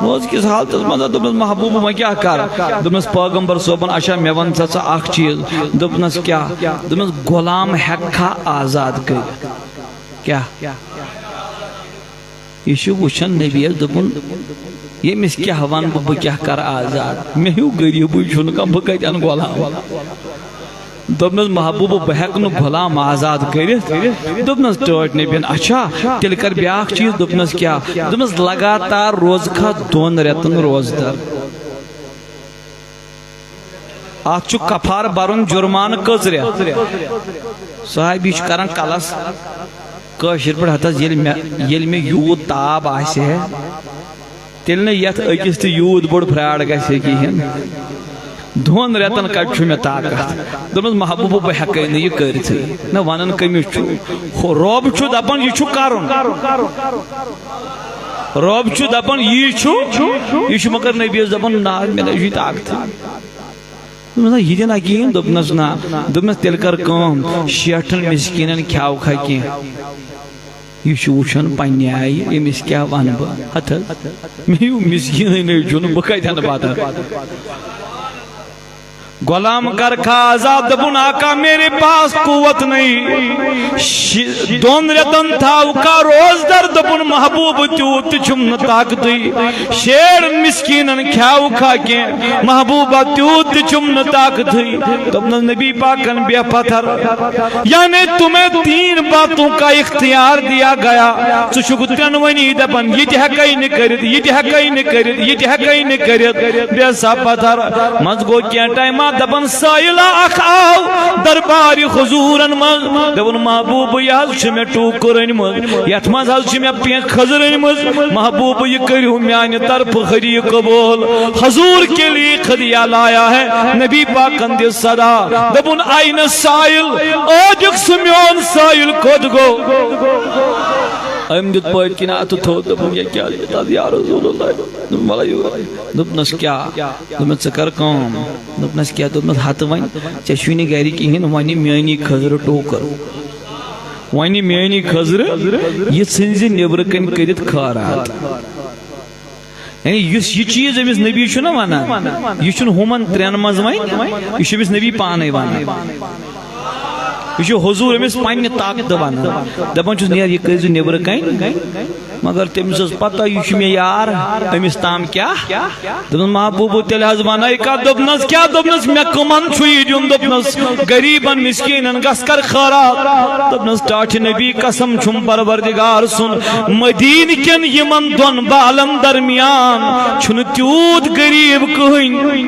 روزٕ کِس حالتس منٛز دوٚپنس، محبوب، وۄنۍ کیٛاہ کر؟ دوٚپنس، پیغمبر صٲبن، اچھا، مےٚ وَن سا ژٕ اکھ چیٖز۔ دوٚپنس، کیٛاہ؟ دوٚپنس، غلام ہٮ۪ککھا آزاد کٔرِتھ؟ کیٛاہ؟ یہِ چھُ وٕچھان نبی یَس، دوٚپُن، ییٚمِس کیٛاہ وَنہٕ بہٕ، بہٕ کیٛاہ کَرٕ آزاد؟ مےٚ ہیوٗ غریٖبٕے چھُنہٕ کانٛہہ، بہٕ کَتہِ اَنہٕ غلام؟ دوٚپنَس، محبوٗبہٕ، بہٕ ہٮ۪کہٕ نہٕ غلام آزاد کٔرِتھ۔ دوٚپنَس، ٹٲٹھۍ نبیَن، اچھا، تیٚلہِ کَر بیٛاکھ چیٖز۔ دوٚپنَس، کیٛاہ؟ دوٚپنَس، لگاتار روزکھا دۄن رٮ۪تَن روزدَر۔ اتھ چھُ کفارٕ برُن، جُرمانہٕ کٔژ رٮ۪تھ؟ صحابی چھُ کران کلس کٲشِر پٲٹھۍ، ہتس، ییٚلہِ مےٚ، ییٚلہِ مےٚ یوٗت تاب آسہِ ہے، تیٚلہِ نہٕ یتھ أکِس تہِ یوٗت بوٚڑ فراڈ گژھِ ہے کِہیٖنۍ۔ دۄن رٮ۪تن کتہِ چھُ مےٚ طاقت؟ دوٚپمَس، محبوٗبہ، بہٕ ہٮ۪کَے نہٕ یہِ کٔرِتھٕے۔ نہ، ونان کٔمِس چھُ؟ ہُہ رۄب چھُ دپان، یہِ چھُ کرُن۔ رۄب چھُ دپان، یی چھُ، یہِ چھُ مگر نبیَس دپان، نہ، مےٚ نہ چھُے طاقتٕے۔ دوٚپمَس، نہ، یہِ تہِ نہ کِہیٖنۍ۔ دوٚپنَس، نہ۔ دوٚپنَس، تیٚلہِ کر کٲم، شیٹھَن مسکیٖنَن کھیاوکھا کینٛہہ۔ یہِ چھُ وٕچھان پننہِ آیہِ، أمِس کیٛاہ وَنہٕ بہٕ؟ ہتہٕ حظ، مےٚ ہیوٗ مسکیٖنٕے نَے چھُنہٕ، بہٕ کَتہِ اَنہٕ پَتہٕ؟ غلام کر کھا آزاد؟ دوٚپُن، آقا، میرے پاس قوت نہیں۔ شِ-، دۄن رٮ۪تن تھاو کھا روزدر؟ دوٚپُن، محبوب، تیوٗت تہِ چھُم نہٕ طاقتٕے۔ شیٹھ مسکیٖنن کھیاو کھا کینٛہہ؟ محبوبہ، تیوٗت تہِ چھُم نہٕ طاقتٕے۔ دوٚپنس، نبی پاکن بیٚہہ پتھر، یعنی تمہیں تین باتوں کا اختیار دیا گیا۔ ژٕ چھُکھ ترٛٮ۪نوٕنی دپان، یہِ تہِ ہٮ۪کَے نہٕ کٔرِتھ، یہِ تہِ ہٮ۪کَے نہٕ کٔرِتھ، یہِ تہِ ہٮ۪کَے نہٕ کٔرِتھ۔ بیٚہہ سا پتھر۔ منٛز گوٚو کینٛہہ ٹایما، دپان، سٲیِلا اکھ آو دربارِ حضوٗرن منٛز۔ دوٚپُن، محبوب، یہِ حظ چھِ مےٚ ٹوٗکٕر أنۍ مٕژ، یتھ منٛز حظ چھِ مےٚ پینٛکھ کھٔزٕر أنۍ مٕژ۔ محبوب، یہِ کٔرِو میانہِ طرفہٕ خٔریٖد قبول۔ حضور کے لیے خدیہ لایا ہے۔ نبی پاکن دِژ صدا، دوٚپُن، آینہ سائل، ٲدیُک سُہ میون سائل کوٚت گوٚو؟ أمۍ دیُت پٔتۍ کِنۍ اَتھٕ تھوٚد، دوٚپُن، یہِ کیٛاہ چھُ تَتھ، یا رسول اللہ؟ دوٚپُن، وَلہٕ یور۔ دوٚپنَس، کیٛاہ؟ دوٚپمَس، ژٕ کر کٲم۔ دوٚپنَس، کیٛاہ؟ دوٚپمَس، ہَتہٕ وۄنۍ، ژےٚ چھُے نہٕ گَرِ کِہیٖنۍ، وۄنۍ یہِ میٛٲنی خٔزرٕ ٹوٗکٕر۔ وۄنۍ یہِ میٛٲنی خٔزرٕ، یہِ ژھٕنزِ نیٚبرٕ کَنۍ کٔرِتھ خٲرات۔ یعنی یُس یہِ چیٖز أمِس نبی چھُنہ وَنان، یہِ چھُنہٕ ہُمَن ترٛٮ۪ن منٛز وۄنۍ، یہِ چھُ أمِس نبی پانَے وَنان۔ یہِ چھُ حضور أمِس پننہِ طاقتہٕ ونان، دپان چھُس، "نیر، یہِ کٔرۍ زِ نیبرٕ کنۍ۔" مگر تٔمِس ٲس پتہ، یہِ چھُ مےٚ یار، أمِس تام کیٛاہ؟ دوٚپُن، "محبوبو، تیٚلہِ حظ ونے کتھ؟" دوٚپنس، "کیٛاہ؟" دوٚپنس، "مےٚ کٕمن چھُ یہِ دیُن؟" دوٚپنس، "غریبن مسکیٖنن گژھ کر خٲرات۔" دوٚپنس، "ٹاٹھہِ نبی قسم چھُم پروردگار سُنٛد، مدیٖنہٕ کٮ۪ن یِمن دۄن بالن درمیان چھُنہٕ تیوٗت غریب کٕہٕنۍ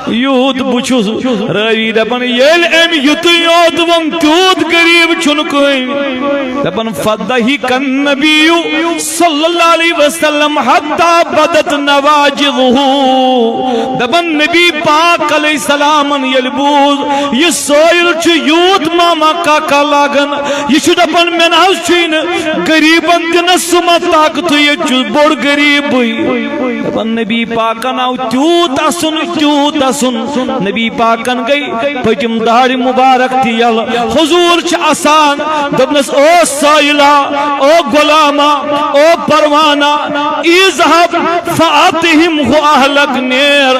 یوٗت بہٕ چھُس۔" رٲوی دپان، ییٚلہِ أمۍ یُتُے یوت ووٚن، تیوٗت غریب چھُنہٕ کٕہٕنۍ۔ دپان، فضحک النبی صلی اللہ علیہ وسلم حتی بدت نواجذہ۔ دپان، نبی پاک علیہ السلامن ییٚلہِ بوٗز، یہِ سٲیِل چھُ یوٗت ماما کاکا لاگان، یہِ چھُ دپان، مےٚ نہ حظ چھُے نہٕ غریبن دِنس سُمتھ طاقتٕے، ییٚتہِ چھُس بوٚڑ غریبٕے۔ دپان، نبی پاکن آو تیوٗت اَسُن، تیوٗت اَسُن۔ نبی پاکن گٔے پٔتِم داڑِ مُبارک تہِ یَلہٕ۔ حضوٗر چھِ اَسان۔ دوٚپنَس، او سٲیِلا، او غۄلاما، او پروانہ، اذهب فأطعمه أهلك، نیر،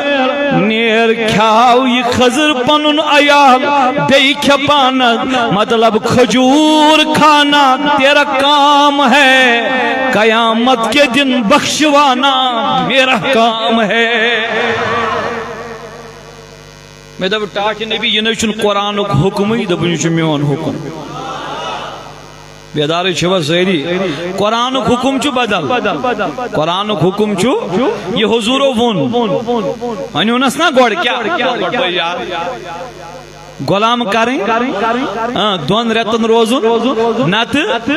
نیر کھیاو یہِ خضر پنُن عیال، بیٚیہِ کھےٚ پانس، مطلب کھجوٗر کھانا تیرا کام ہے، قیامت کے دن بخشوانا میرا کام ہے۔ مےٚ دوٚپ، ٹاٹھہِ نبی، یہِ نَے چھُنہٕ قرآنُک حُکمٕے، دوٚپُن، یہِ چھُ میون حُکم۔ بیدارٕے چھِوا سٲری؟ قرآنُک حُکم چھُ بدل۔ قرآنُک حُکم چھُ، یہِ حضوٗرو ووٚن۔ وَنیونَس نا گۄڈٕ کیٛاہ؟ گۄڈٕ بٔے یار۔ غۄلام کرٕنۍ، اۭں، دۄن رٮ۪تن روزُن، نتہٕ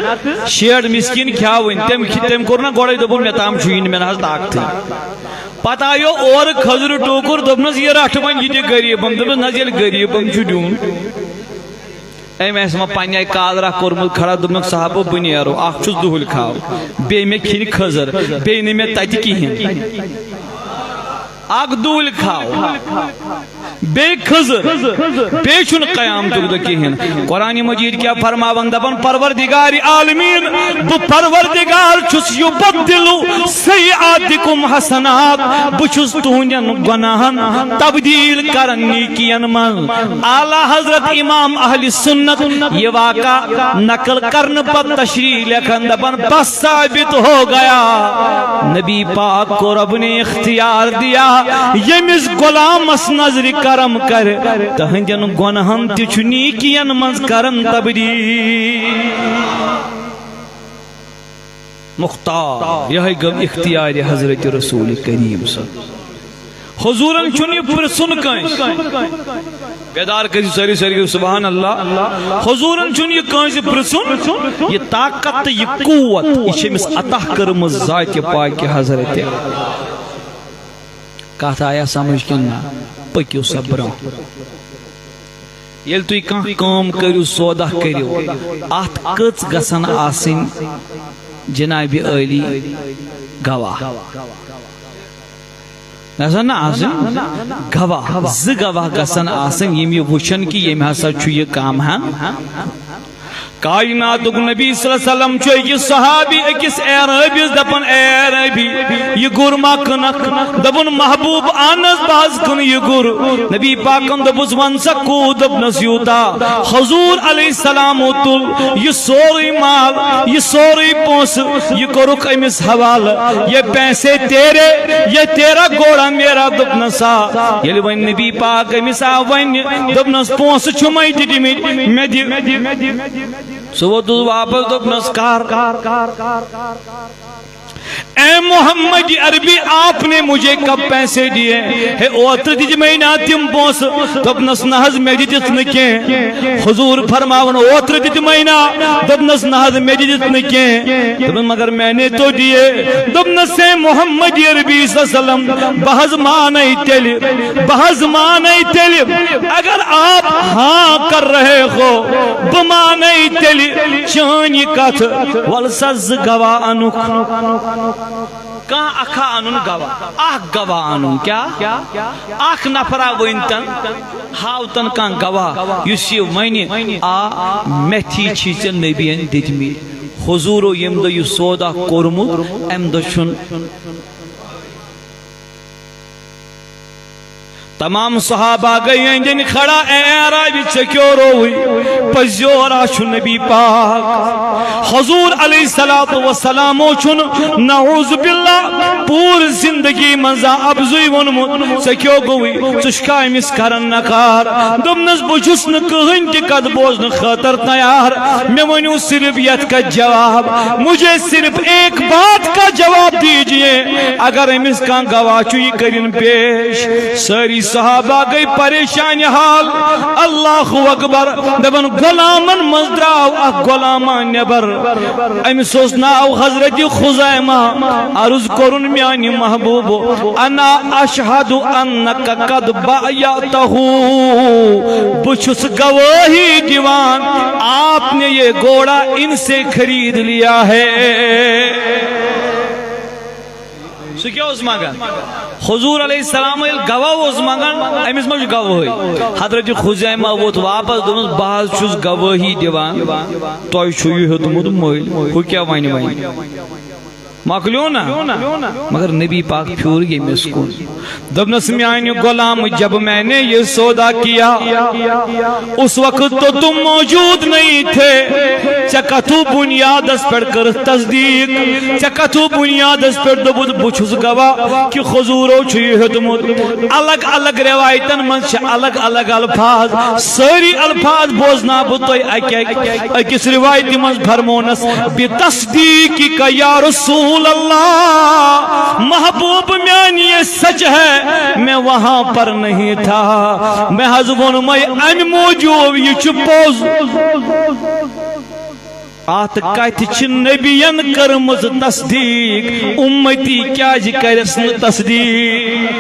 شیٹھ مسکیٖن کھیاوٕنۍ۔ تٔمۍ کھ-، تٔمۍ کوٚر نہ گۄڈے، دوٚپُن، مےٚ تام چھُ یہِ نہٕ، مےٚ نہ حظ طاقتٕے۔ پتہٕ آیو اورٕ خضرٕ ٹوٗکُر، دوٚپنس، یہِ رٹھ وۄنۍ یہِ تہِ غریٖبن۔ دوٚپنس، نہ حظ، ییٚلہِ غریٖبن چھُ دیُن، أمۍ آسہِ وۄنۍ پننہِ آیہِ کالرا کوٚرمُت کھڑا، دوٚپنکھ، صاحبو، بہٕ نیرو، اکھ چھُس دُہُلۍ کھاو، بیٚیہِ مےٚ کھیٚنہِ خضر، بیٚیہِ نہٕ مےٚ تتہِ کِہیٖنۍ۔ اکھ دُہُلۍ کھاو، بیٚیہِ خضر، بیٚیہِ چھُنہٕ قیامتُک دۄہ کِہیٖنۍ۔ قرآن مجید کیٛاہ فرماوان؟ دپان، پروردگار عالمین، بہٕ پروردگار چھُس یُبدِلُ سیئاتکم حسنات، بہٕ چھُس تُہنٛدٮ۪ن گۄناہن تبدیل کران نیکین منٛز۔ اعلیٰ حضرت امام اہل سنت یہ واقعہ نقل کرنہٕ پتہٕ تشریح لیکھان دپان، بس ثابت ہو گیا، نبی پاک کو رب نے اختیار دیا، ییٚمِس غۄلامس نظرِ کرم کرِ، تہنٛدٮ۪ن گۄنہن تہِ چھُ نیکین منٛز کران تبدیل۔ مختار، یہے گوٚو اختیار حضرت رسول کریم صلی اللہ علیہ وسلم۔ حضورن چھُنہٕ یہِ پرژھُن کٲنٛسہِ۔ بیدار کٔرِو سٲری، سٲری گٔیِو سبحان اللہ۔ حضورن چھُنہٕ یہِ کٲنٛسہِ پرژھُن۔ یہِ طاقت تہٕ یہِ قوت، یہِ چھِ أمِس عطا کٔرمٕژ ذاتِ پاکہِ حضرت۔ کتھ آیا سمجھ کِنہٕ نہ؟ پٔکِو سا برٛونٛہہ۔ ییٚلہِ تُہۍ کانٛہہ کٲم کٔرِو، سودا کٔرِو، اتھ کٔژ گژھن آسٕنۍ جناب عٲلی گواہ؟ گژھن نہ آسٕنۍ گواہ، زٕ گواہ گژھن آسٕنۍ، یِم یہِ وٕچھن کہِ ییٚمۍ ہسا چھُ یہِ کامہن۔ کائناتُک نبی صلی اللہ علیہ وسلم چھُ أکِس صحابی، أکِس اعرابیَس دپان، "اے اعرابی، یہِ گُر ما کٕنکھ؟" دوٚپُن، "محبوب، اہن حظ، بہٕ حظ کٕنہٕ یہِ گُر۔" نبی پاکن دوٚپُس، "وَن سا کوٗت؟" دوٚپنس، "یوٗتاہ۔" حضور علیہ السلام تُل یہِ سورُے مال، یہِ سورُے پونٛسہٕ، یہِ کوٚرُکھ أمِس حوالہٕ، "یہ پیسے تیرے، یہ تیرا گھوڑا میرا۔" دوٚپنس، "آ۔" ییٚلہِ وۄنۍ نبی پاک أمِس آو وَنہِ، دوٚپنس، "پونٛسہٕ چھُمے دِتمٕتۍ، مےٚ دِ۔" سُہ ووتُس واپس، دوٚپنس، "کر؟" "اے محمد عربی، آپ نے مجھے کب پیسے دیے؟ ہے، اوترٕ دِتۍ مےٚ نا تِم پونٛسہٕ؟" دوٚپنس، "نہ حظ، مےٚ دِتِتھ نہٕ کینٛہہ۔" حضور فرماوان، "اوترٕ دِتۍ مےٚ نا؟" دوٚپنس، "نہ حظ، مےٚ دِتِتھ نہٕ کینٛہہ۔" دوٚپنس، "مگر میں نے تو دیے۔" دوٚپنس، "اے محمد عربی صلی اللہ علیہ وسلم، بہٕ حظ مانے تیٚلہِ، بہٕ حظ مانے تیٚلہِ، اگر آپ ہاں کر رہے ہو، بہٕ مانے تیٚلہِ چٲنۍ یہِ کتھ، وَلہٕ سا زٕ گواہ اَنُکھ۔" کانٛہہ اکھا اَنُن گواہ، اکھ گواہ اَنُن۔ کیٛاہ؟ اکھ نفرا ؤنۍتن، ہاوتن کانٛہہ گواہ، یُس یہِ وَنہِ، "آ، مےٚ تھی چھِ ژےٚ نبیَن دِتمٕتۍ۔" حضوٗرو ییٚمہِ دۄہ یہِ سودا کوٚرمُت، اَمہِ دۄہ چھُنہٕ تمام صحابہ گٔے أنٛدۍ أنٛدۍ کھڑا، "اے اعرابی، ژےٚ کیٛاہ رووُے؟ پٔزۍ یور آ چھُ نبی پاک۔" حضور علیہ الصلوۃ والسلامو چھُن نعوذ باللہ پوٗرٕ زندگی منٛز آ اپزُے ووٚنمُت، "ژےٚ کیٛاہ گوٚوُے؟ ژٕ چھُکھا أمِس کران نکار؟" دوٚپنس، "بہٕ چھُس نہٕ کٕہٕنۍ تہِ کتھ بوزنہٕ خٲطرٕ تیار، مےٚ ؤنِو صرف یتھ کا جواب، مجھے صرف ایک بات کا جواب دیجیے، اگر أمِس کانٛہہ گواہ چھُ، یہِ کٔرِن پیش۔" سٲری صحابہ گٔے پریشان حال۔ اللہ اکبر۔ دپان، غلامن منٛز درٛاو اکھ غلامہ نٮ۪بر۔ أمِس اوس ناو حضرت خزیمہ۔ عرض کوٚرُن، "میانہِ محبوب، انا اشہد انک قد بایعتہ۔" بہٕ چھُس گوٲہی دِوان، آپ نے یہ گھوڑا ان سے خرید لیا ہے۔ سُہ کیٛاہ اوس منٛگان؟ حضور علیہ السلام ییٚلہِ گواہ اوس منٛگان، أمِس ما چھُ گوٲہی؟ حضرت خزیمہ ووت واپس، دوٚپنَس، "بہٕ حظ چھُس گوٲہی دِوان، تۄہہِ چھُ یہِ ہیوٚتمُت مٔلۍ، ہُہ کیٛاہ وَنہِ وۄنۍ؟" مۄکلیو نا؟ مگر نبی پاک پھیوٗر ییٚمِس کُن۔ دوٚپنَس، "میانہِ غلام، جب میں نے یہ سودا کیا، اس وقت تو تم موجود نہیں تھے۔ ژےٚ کتھو بُنیادس پٮ۪ٹھ کٔرٕتھ تصدیٖق، ژےٚ کتھو بُنیادس پٮ۪ٹھ دوٚپُتھ، بہٕ چھُس گواہ کہِ حضوٗرو چھُ یہِ ہیوٚتمُت؟" الگ الگ روایتن منٛز چھِ الگ الگ الفاظ، سٲری الفاظ بوزناو بہٕ تۄہہِ اکہِ اکہِ۔ أکِس روایتہِ منٛز فرمونس، "بتصدیقک یا رسول اللہ، محبوب میانہِ، یہ سچ ہے، میں وہاں پر نہیں تھا۔" مےٚ حظ ووٚنمَے اَمہِ موٗجوٗب، یہِ چھُ پوٚز۔ اتھ کتھِ چھِ نبین کٔرمٕژ تصدیٖق، اُمتی کیازِ کرٮ۪س نہٕ تصدیٖق؟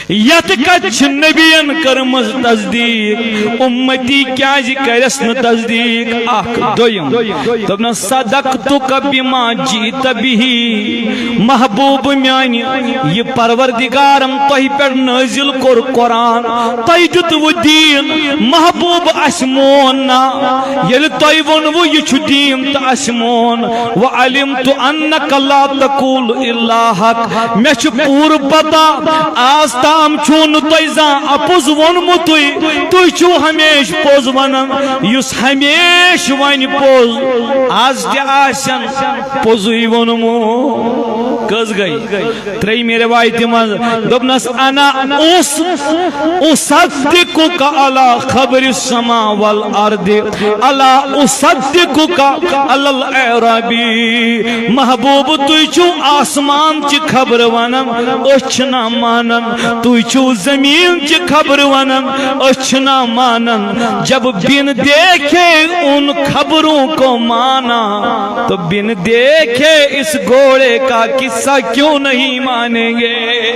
یتھ کتھِ چھِ نبین کٔرمٕژ تصدیٖق، اُمتی کیازِ کرٮ۪س نہٕ تصدیٖق؟ اکھ۔ دوٚیِم، دوٚپنَس، "صدقتک بما جئت بہ"، محبوب میانہِ، یہِ پروردگارم تۄہہِ پٮ۪ٹھ نٲزِل کوٚر قرآن، تۄہہِ دیُتوٕ دیٖن، محبوب اَسہِ مون نا، ییٚلہِ تۄہہِ ووٚنوٕ یہِ چھُ دیٖن تہٕ اَسہِ مون۔ وعلمت انک لا تقول الا حق، مےٚ چھُ پوٗرٕ پتہ، آز تام چھُو نہٕ تۄہہِ زانٛہہ اپُز ووٚنمُتُے، تُہۍ چھِو ہمیشہِ پوٚز ونان، یُس ہمیشہِ ونہِ پوٚز، از تہِ آسن پوٚزُے ووٚنمُت۔ کٔژ گٔے؟ ترٛیٚیِمہِ روایتہِ منٛز دوٚپنَس، "انا اس-، اصدقک علی خبر السماء والارض، الا اصدقک علی الاعرابی۔" محبوب، تُہۍ چھِو آسمان چہِ خبرٕ ونان، أسۍ چھِنہ مانان۔ تُہۍ چھِو زمین چہِ خبرٕ ونان، أسۍ چھِنہ مانان۔ جب بن دیکھے ان خبروں کو مانا، تو بن دیکھے اس گھوڑے کا قصہ کیوں نہیں مانیں گے؟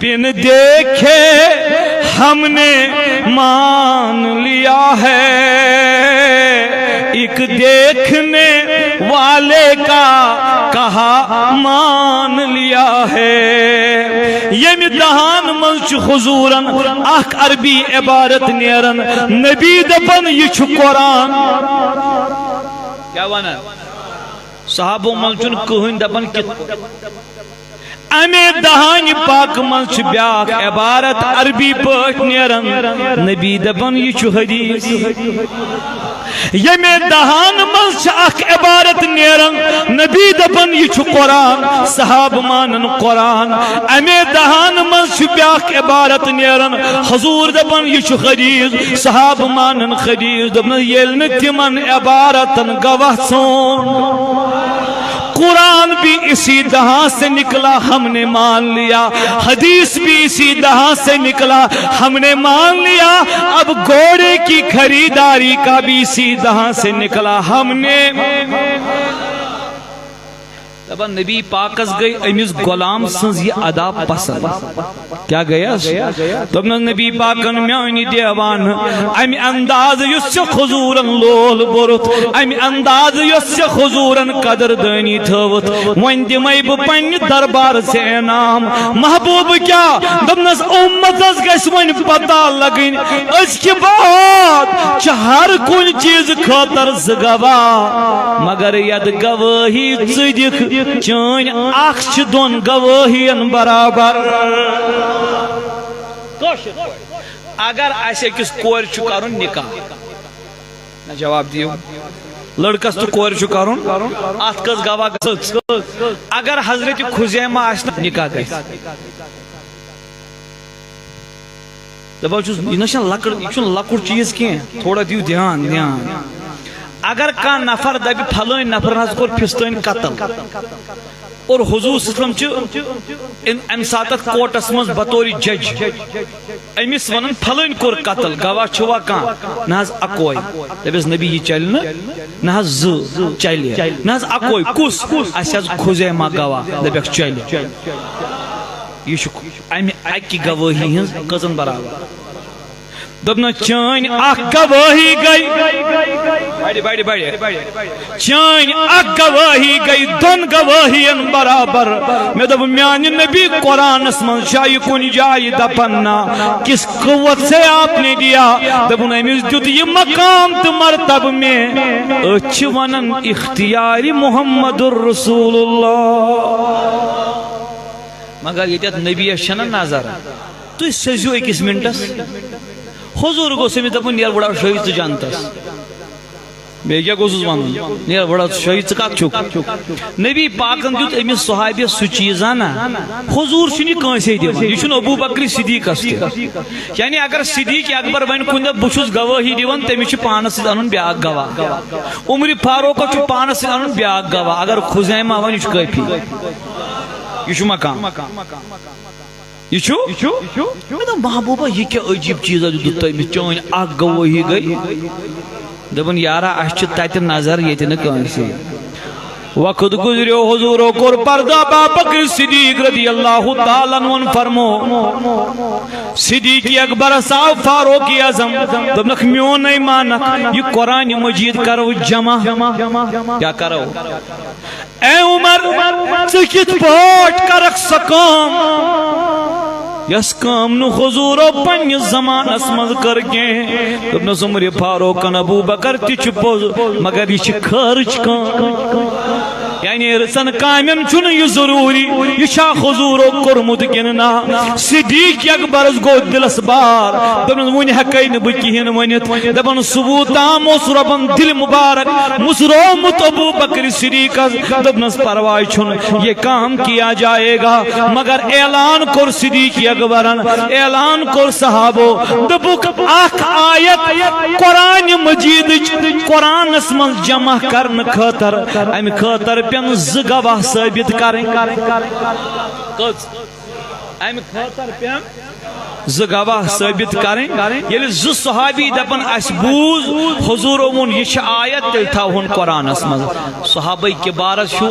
بن دیکھے ہم نے مان لیا ہے، ایک دیکھنے والے کا کہا مان لیا ہے۔ ییٚمہِ دہان منٛز چھُ حضوٗرن اکھ عربی عبارت نیران، نبی دپان، "یہِ چھُ قرآن۔" کیٛاہ ونان؟ صحابو منٛز چھُنہٕ کٕہٕنۍ دپان کہِ امے دہانہِ پاکہٕ منٛز چھِ بیاکھ عبارت عربی پٲٹھۍ نیران، نبی دپان، "یہِ چھُ حدیث۔" ییٚمے دہانہٕ منٛز چھِ اکھ عبارت نیران، نبی دپان، "یہِ چھُ قرآن"، صحابہٕ مانان قرآن۔ امے دہانہٕ منٛز چھِ بیاکھ عبارت نیران، حضوٗر دپان، "یہِ چھُ حدیث"، صحابہٕ مانان حدیث۔ دوٚپنَس، ییٚلہِ نہٕ تِمن عبارتن گواہ ژھون، قرآن بھی اسی دہان سے نکلا، ہم نے مان لیا۔ حدیث بھی اسی دہان سے نکلا، ہم نے مان لیا۔ اب گھوڑے کی خریداری کا بھی اسی دہان سے نکلا، ہم نے۔ دپان، نبی پاکس گٔے أمِس غلام سٕنٛز یہِ ادا پسند۔ کیٛاہ گٔیس؟ دوٚپنس، نبی پاکن میانہِ دیوان، امہِ انداز یُس ژےٚ حضوٗرن لول بوٚرُتھ، امہِ انداز یۄس ژےٚ حضوٗرن قدر دٲنی تھٲوٕتھ، وۄنۍ دِمے بہٕ پننہِ دربار ژےٚ انعام۔ محبوب کیٛاہ؟ دوٚپنس، امتس گژھِ وۄنۍ پتہ لگٕنۍ، أزکہِ بعد چھِ ہر کُنہِ چیٖزٕ خٲطرٕ زٕ گواہ، مگر یتھ گوٲہی ژٕ دِکھ، چٲنۍ اکھ چھِ دۄن گوٲہین برابر۔ کٲشِر پٲٹھۍ، اگر اسہِ أکِس کورِ چھُ کرُن نکاح، نہ، جواب دِیِو۔ لڑکس تہٕ کورِ چھُ کرُن، اتھ کٔژ گواہ گژھِ؟ اگر حضرت خزیمہ آسہِ نہ، نکاح گژھِ۔ دپان چھُس، یہِ نہ چھُنہٕ لۄکٕٹ، یہِ چھُنہٕ لۄکُٹ چیٖز کینٛہہ، تھوڑا دِیِو دھیان، دھیان۔ اگر کانٛہہ نفر دپہِ، فلٲنۍ نفرن حظ کوٚر فستٲنۍ قتل، اور حضور صلی اللہ علیہ وسلم چھُ ام-، امہِ ساتہٕ اتھ کورٹس منٛز بطور جج، أمِس ونان، فلٲنۍ کوٚر قتل، گواہ چھُوا کانٛہہ؟ نہ حظ، اکوے۔ دپٮ۪س، نبی، یہِ چلہِ نہٕ، نہ حظ زٕ چلہِ، نہ حظ اکوے، کُس؟ اسہِ حظ خزیمہ گواہ۔ دپٮ۪کھ، چلہِ۔ یہِ چھُ امہِ اکہِ گوٲہی ہٕنٛز کٔژن برابر؟ دوٚپنَس، چٲنۍ اکھ گوٲہی گٔے، بڑِ، بڑِ، بڑِ۔ چٲنۍ اکھ گوٲہی گٔے دۄن گوٲہین برابر۔ مےٚ دوٚپ، میانہِ نبی، قرآنس منٛز چھا یہِ کُنہِ جایہِ دپان نا؟ کس قوت سے آپ نے دیا؟ دوٚپُن، أمِس دیُت یہِ مقام تہٕ مرتبہٕ مےٚ۔ أتھۍ چھِ ونان اختیار محمد رسول اللہ۔ مگر ییٚتٮ۪تھ نبیَس چھَنہ نظر، تُہۍ سٔزِو أکِس منٹس۔ حضور گوٚژھ أمِس دَپُن، "نیر وٕڑا شٲہی ژٕ جنتس۔" بیٚیہِ کیٛاہ گوٚژھُس وَنُن؟ "نیر وٕڑا ژٕ شٲہی، ژٕ کَتھ چھُکھ؟" نبی پاکن دیُت أمِس صحابیَس سُہ چیٖزا نہ۔ حضور چھُنہٕ یہِ کٲنٛسے دِوان، یہِ چھُنہٕ ابو بکر صدیقس تہِ۔ یعنی اگر صدیق اکبر وَنہِ کُنہِ دۄہ، "بہٕ چھُس گوٲہی دِوان"، تٔمِس چھُ پانس سۭتۍ اَنُن بیٛاکھ گواہ۔ عمر فاروقس چھُ پانس سۭتۍ اَنُن بیٛاکھ گواہ۔ اگر خزیمہ وَنہِ، یہِ چھُ کٲفی، یہِ چھُ مقام۔ یہِ چھُ؟ مےٚ دوٚپ، "محبوبہ، یہِ کیٛاہ عجیٖب چیٖزا دیُتُتھ تۄہہِ أمِس؟ چٲنۍ اکھ گوٲہی گٔے۔" دوٚپُن، "یارا، اَسہِ چھِ تَتہِ نظر، ییٚتہِ نہٕ کٲنٛسے۔" وقت گُزریو، حضوٗرو کوٚر پردٕ، ابا بکر صدیق رضی اللہ تعالیٰ عنہُن فرمو، صدیق اکبرس آو فاروق اعظم، دوٚپنکھ، "میونَے مانکھ، یہِ قرآن مجید کرو جمع۔" کیٛاہ کرو؟ اے عمر، ژٕ کِتھ پٲٹھۍ کرکھ سۄ کٲم، یۄس کٲم نہٕ حضوٗرو پننِس زمانس منٛز کٔر کینٛہہ؟ دوٚپنس، عمر فاروقن، ابو بکر، تہِ چھُ پوٚز، مگر یہِ چھِ خٲرٕچ کٲم۔ یعنی رٕژن کامٮ۪ن چھُنہٕ یہِ ضروٗری، یہِ چھا حضوٗرو کوٚرمُت کِنہٕ نہ؟ صدیق اکبرس گوٚو دِلس بار، دوٚپنس، وُنہِ ہٮ۪کے نہٕ بہٕ کِہیٖنۍ ؤنِتھ۔ دپان، صبح تام اوس رۄبن دِل مبارک مُژرومُت ابو بکر صدیقس۔ دوٚپنس، پرواے چھُنہٕ، یہ کام کیا جائے گا۔ مگر اعلان کوٚر صدیق اکبرن، اعلان کوٚر صحابو، دوٚپُکھ، اکھ آیت قرآن مجیدٕچ قرآنس منٛز جمع کرنہٕ خٲطرٕ، امہِ خٲطرٕ پیٚن زٕ گواہ ثٲبت کرٕنۍ۔ کٔژ؟ امہِ خٲطرٕ پیٚن زٕ گواہ ثٲبت کرٕنۍ۔ ییٚلہِ زٕ صحابی دپن، "اسہِ بوٗز حضوٗرو ووٚن، یہِ چھِ آیت، تیٚلہِ تھاوہون قرآنس منٛز۔" صحابہ کبارس چھُ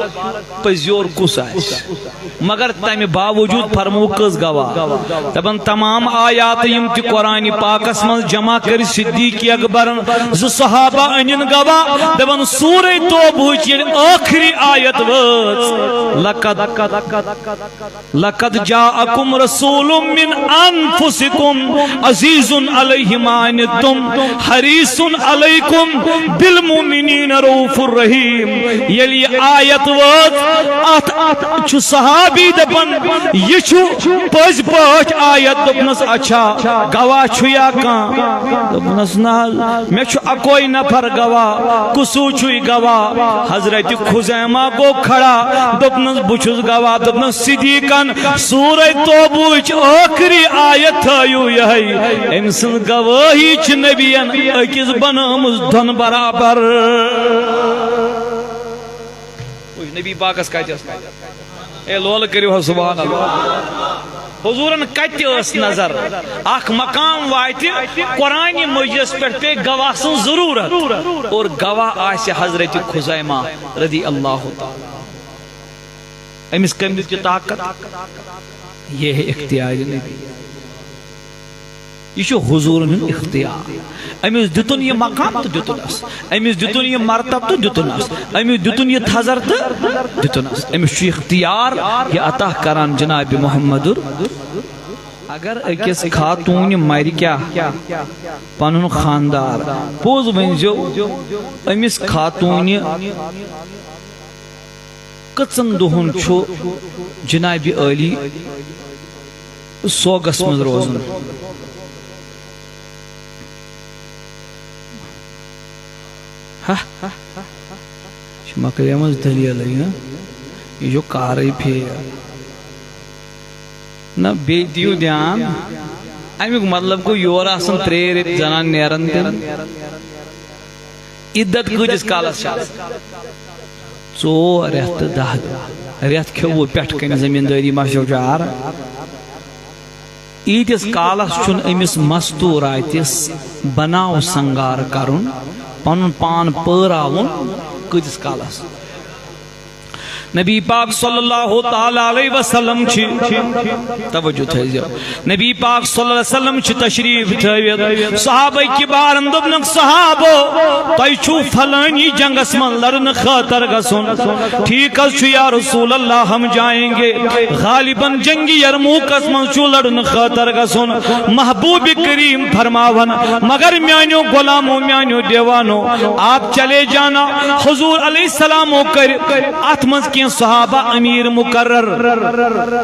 پٔزیور کُس آسہِ، مگر تمہِ باوجود فرموو کٔژ گواہ؟ دپان، تمام آیات یِم تہِ قرآن پاکس منٛز جمع کٔرۍ صدیق اکبرن، زٕ صحابہ أنِن گواہ۔ دپان، سورہ توبہٕچ ییٚلہِ ٲخری آیت وٲژ، لقد، لقد جاءکم رسول من انفسکم عزیز علیہ ما عنتم حریص علیکم بالمؤمنین رؤوف الرحیم۔ ییٚلہِ یہِ آیت وٲژ، اتھ، اتھ چھُ صحابی دپان، یہِ چھُ پٔزۍ پٲٹھۍ آیت۔ دوٚپنس، اچھا، گواہ چھُ یا کانٛہہ؟ دوٚپنس، نہ حظ، مےٚ چھُ اکوے نفر گواہ۔ کُسُے چھُے گواہ؟ حضرت خزیمہ گوٚو کھڑا، دوٚپنس، بہٕ چھُس گواہ۔ دوٚپنس، صدیقن، سورہ توبہٕچ ٲخری آیت تھٲیِو یِہے، أمۍ سٕنٛز گوٲہی چھِ نبیَن أکِس بنٲومٕژ دۄن برابر۔ وٕچھ، نبی پاکس کتہِ ٲس نظر؟ اے لولہٕ کٔرِو حظ سبحان اللہ۔ حضوٗرن کتہِ ٲس نظر؟ اکھ مقام واتہِ، قرآن مجیدس پٮ۪ٹھ پیٚیہِ گواہ سٕنٛز ضروٗرت، اور گواہ آسہِ حضرت خزیمہ رضی اللہ تعالیٰ۔ أمِس کٔمۍ دیُت یہِ طاقت؟ یہ ہے اختیار نبی۔ یہِ چھُ حضوٗرن ہُنٛد اختیار۔ أمِس دیُتُن یہِ مقام تہٕ دیُتُنس، أمِس دیُتُن یہِ مرتبہٕ تہٕ دیُتُنس، أمِس دیُتُن یہِ تھزر تہٕ دیُتُنس۔ أمِس چھُ اختیار یہِ عطا کران جناب محمد۔ اگر أکِس خاتوٗنہِ مرِ کیٛاہ؟ پنُن خاندار۔ پوٚز ؤنۍزیو، أمِس خاتوٗنہِ کٔژن دۄہن چھُ جناب عٲلی سوگس منٛز روزُن؟ ہا؟ یہِ چھِ مۄکلیمٕژ دٔلیٖلٕے، ہا؟ یہِ چھُ کارٕے پھیر۔ نہ، بیٚیہِ دِیِو دیان۔ اَمیُک مطلب گوٚو، یورٕ آسان ترٛےٚ رٮ۪تۍ زنان نیران تِم۔ عدت کۭتِس کالس چھِ آسان؟ ژور رٮ۪تھ تہٕ دَہ دۄہ۔ رٮ۪تھ کھیوٚوُ پٮ۪ٹھٕ کنہِ زٔمیٖندٲری مشروٗب چار۔ ییٖتِس کالس چھُنہٕ أمِس مستوٗراتِس بناو سنگار کرُن، پنُن پان پٲراوُن، کۭتِس کالس؟ نبی پاک صلی اللہ تعالیٰ علیہ وسلم چھِ، توجہ تھٲیزیو، نبی پاک صلی اللہ علیہ وسلم چھِ تشریف تھٲوِتھ۔ صحابہ کبارن دوٚپنکھ، "صحابو، تۄہہِ چھُو فلٲنی جنگس منٛز لڑنہٕ خٲطرٕ گژھُن۔ ٹھیک حظ چھُ یا رسول اللہ، ہم جائیں گے۔ غالباً جنگِ یرموکس منٛز چھُو لڑنہٕ خٲطرٕ گژھُن۔" محبوب کریم فرماون، مگر میانیو غلامو، میانیو دیوانو، آپ چلے جانا۔ حضور علیہ السلامو کٔرۍ اتھ منٛز کینٛہہ صحابہ امیر مقرر۔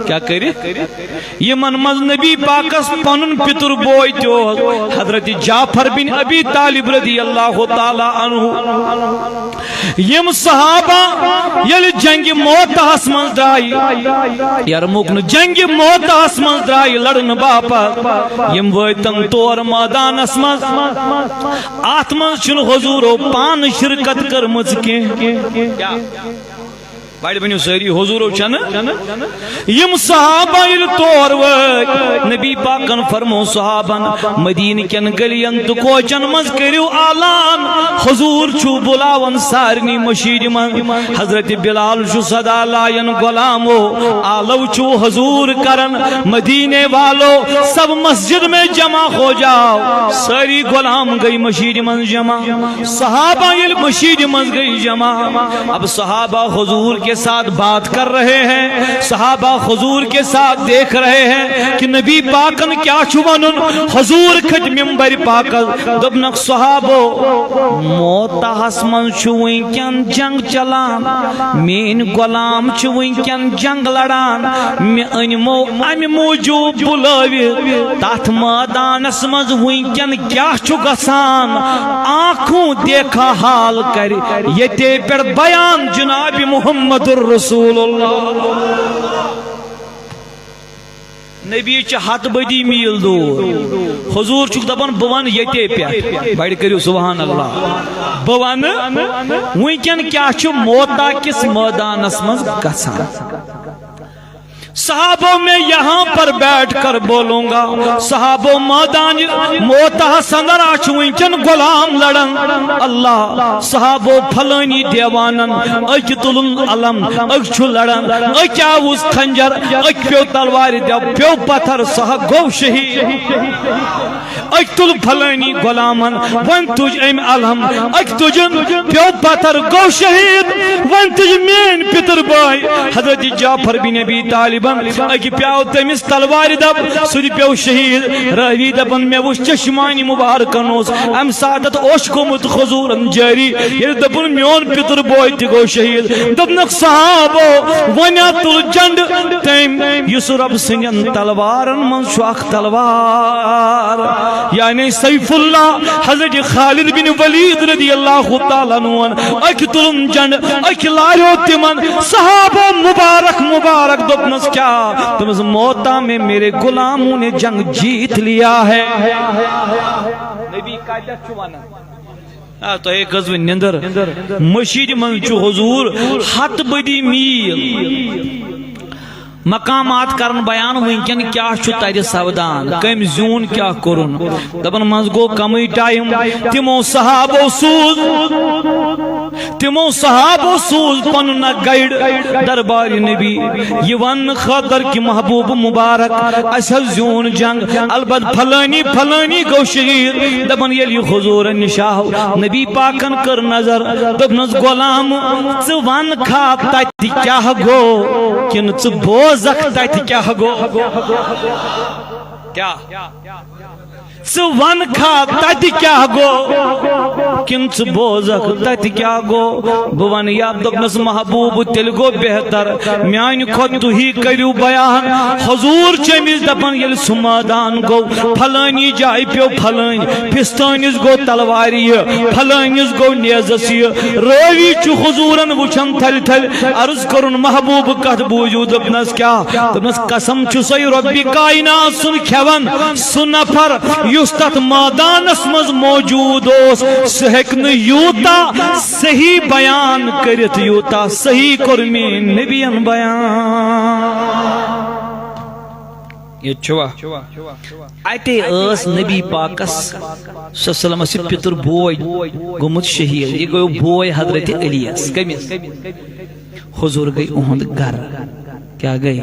کیٛاہ کٔرِکھ؟ یِمن منٛز نبی پاکس پنُن پِتُر بوے تہِ اوس، حضرت جعفر بن ابی طالب رضی اللہ تعالیٰ عنہ۔ یِم صحابہ ییٚلہِ جنگِ موتہس منٛز درٛایہِ، یرموک نہٕ، جنگِ موتہس منٛز درٛایہِ لڑنہٕ باپتھ، یِم وٲتۍ تِم تور مٲدانس منٛز۔ اتھ منٛز چھُنہٕ حضورو پانہٕ شرکت کٔرمٕژ کینٛہہ۔ بڑِ ؤنِو سٲری، حضورو چھَنہٕ۔ یِم صحابہ ییٚلہِ تور وٲتۍ، نبی پاکن فرمو صحابن، مدیٖنہٕ کٮ۪ن گلیَن تہٕ کوچن منٛز کٔرِو اعلان، حضور چھُ بُلاوان سارنٕے مٔشیٖدِ منٛز۔ حضرت بلال چھُ صدا لایان، غلامو، آلو چھُ حضور کران، مدینے والو، سب مسجد میں جمع ہو جاؤ۔ سٲری غلام گٔے مٔشیٖدِ منٛز جمع۔ صحابہ ییٚلہِ مٔشیٖدِ منٛز گٔے جمع، اب صحابہ حضور کے ساتھ بات کر رہے ہیں، صحابہ حضور کے ساتھ دیکھ رہے ہیں کہ نبی پاکن کیا چھُ ونُن۔ حضور کھٔتۍ ممبر پاکس، دوٚپنکھ، صحابو، موتہس منٛز چھُ وٕنکٮ۪ن جنگ چلان، میٲنۍ غلام چھِ وٕنکٮ۪ن جنگ لڑان، مےٚ أنمو امہِ موٗجوٗب بُلٲوِتھ۔ تتھ مٲدانس منٛز وٕنکٮ۪ن کیٛاہ چھُ گژھان؟ آنکھوں دیکھا حال کرِ ییٚتے پٮ۪ٹھ بیان جناب محمد رسول اللہ۔ نبی چھِ ہتھ بدی میٖل دوٗر۔ حضور چھُکھ دپان، بہٕ ونہٕ ییٚتے پٮ۪ٹھ۔ بڑِ کٔرِو سبحان اللہ۔ بہٕ ونہٕ وٕنکٮ۪ن کیٛاہ چھُ موتا کِس مٲدانس منٛز گژھان۔ صحابو، میں یہاں پر بیٹھ کر بولوں گا۔ صحابو، مٲدانِ موتہس اندر آ چھُ وٕنکٮ۪ن غلام لڑان۔ اللہ، صحابو، فلٲنی دیوانن أکۍ تُلُن علم، أکۍ چھُ لڑان، أکۍ آوُس خنجر، أکۍ پیوٚو تلوارِ دٮ۪و، پیوٚو پتھر، سُہ ہا گوٚو شہیٖد۔ أکۍ تُل فلٲنی غلامن، وۄنۍ تُج أمۍ الحم، أکۍ تُجُن، پیوٚو پتھر، گوٚو شہیٖد۔ وۄنۍ تُج میٲنۍ پِتُر بٲے حضرت جعفر بن ابی طالبن، أکۍ پیوٚو تٔمِس تلوارِ دب، سُہ تہِ پیوٚو شہیٖد۔ راوی دپان، مےٚ وُچھ چشمانِ مُبارکن اوس امہِ ساتہٕ اوشکومُت حضوٗرن جٲری، ییٚلہِ دوٚپُن، میون پِتُر بوے تہِ گوٚو شہیٖد۔ دوٚپنکھ، صحابو، وۄنۍ ہا تُل جنڈٕ تٔمۍ، یُس رۄب سٕنٛدٮ۪ن تلوارن منٛز چھُ اکھ تلوار، یعنی سیف اللہ۔ حضرت خالد بن ولید رضی اللہ تعالیٰ عنہ، أکۍ تُلُن جنڈٕ، أکۍ لاریو تِمن۔ صحابو، مبارک مبارک۔ دوٚپنس، کیا؟ دوٚپنس، موتا میں میرے غلاموں نے جنگ جیت لیا ہے۔ نبی کتٮ۪تھ چھُ ونان؟ آ، تۄہے کھٔژوٕ نِندٕر۔ مٔشیٖدِ منٛز چھُ حضوٗر ہتہٕ بٔدی میٖل۔ مقامات کرن بیان، وٕنکٮ۪ن کیٛاہ چھُ تتہِ سپدان، کٔمۍ زیوٗن، کیٛاہ کوٚرُن۔ دپان، منٛز گوٚو کمٕے ٹایم، تِمو صحابو سوٗز، تِمو صحابو سوٗز پنُن اکھ گایڈ دربارِ نبی، یہِ وننہٕ خٲطرٕ کہِ محبوب مبارک، اسہِ حظ زیوٗن جنگ، البتہٕ فلٲنی فلٲنی گوٚو شہیٖد۔ دپان، ییٚلہِ یہِ حضوٗرن نِش آو، نبی پاکن کٔر نظر، دوٚپنس، غلام، ژٕ ون کھا تتہِ کیٛاہ گوٚو، کِنہٕ ژٕ بوزکھ تتہِ کیٛاہ گوٚو؟ کیا؟ ژٕ ونکھا تتہِ کیا گو، کِنہٕ ژٕ بوزکھ تتہِ کیا گو؟ بہٕ ونہٕ یا۔ دوٚپنس، محبوب، تیٚلہِ گوٚو بہتر، میانہِ کھۄتہٕ تُہی کٔرِو بیان۔ حضور چھِ أمِس دپان، ییٚلہِ سُہ مٲدان گوٚو، فلٲنی جایہِ پیوٚو فلٲنۍ، پھستٲنِس گوٚو تلوارِ یہِ، فلٲنِس گوٚو نیزس یہِ۔ رٲوی چھُ حضوٗرن وٕچھان تھلہِ تھلہِ، عرض کوٚرُن، محبوب، کتھ بوٗزِو؟ دوٚپنس، کیٛاہ؟ دوٚپنس، قسم چھُسے رۄبِ کائنات سُنٛد کھٮ۪وان، سُہ نفر یُس تتھ مٲدانس منٛز موجود اوس، سُہ ہیٚکہِ نہٕ یوٗتاہ صحیح بیان کٔرِتھ، یوٗتاہ صحیح کوٚر میٛٲنۍ نبین بیان۔ ییٚتہِ چھُوا؟ اتے ٲس نبی پاکس صلی اللہ علیہ وسلمس یہِ پِتُر بوے گوٚمُت شہیٖد۔ یہِ گوٚو بوے حضرت علی یس۔ کٔمِس؟ حضور گٔے اُہُنٛد گرٕ۔ کیٛاہ گٔے؟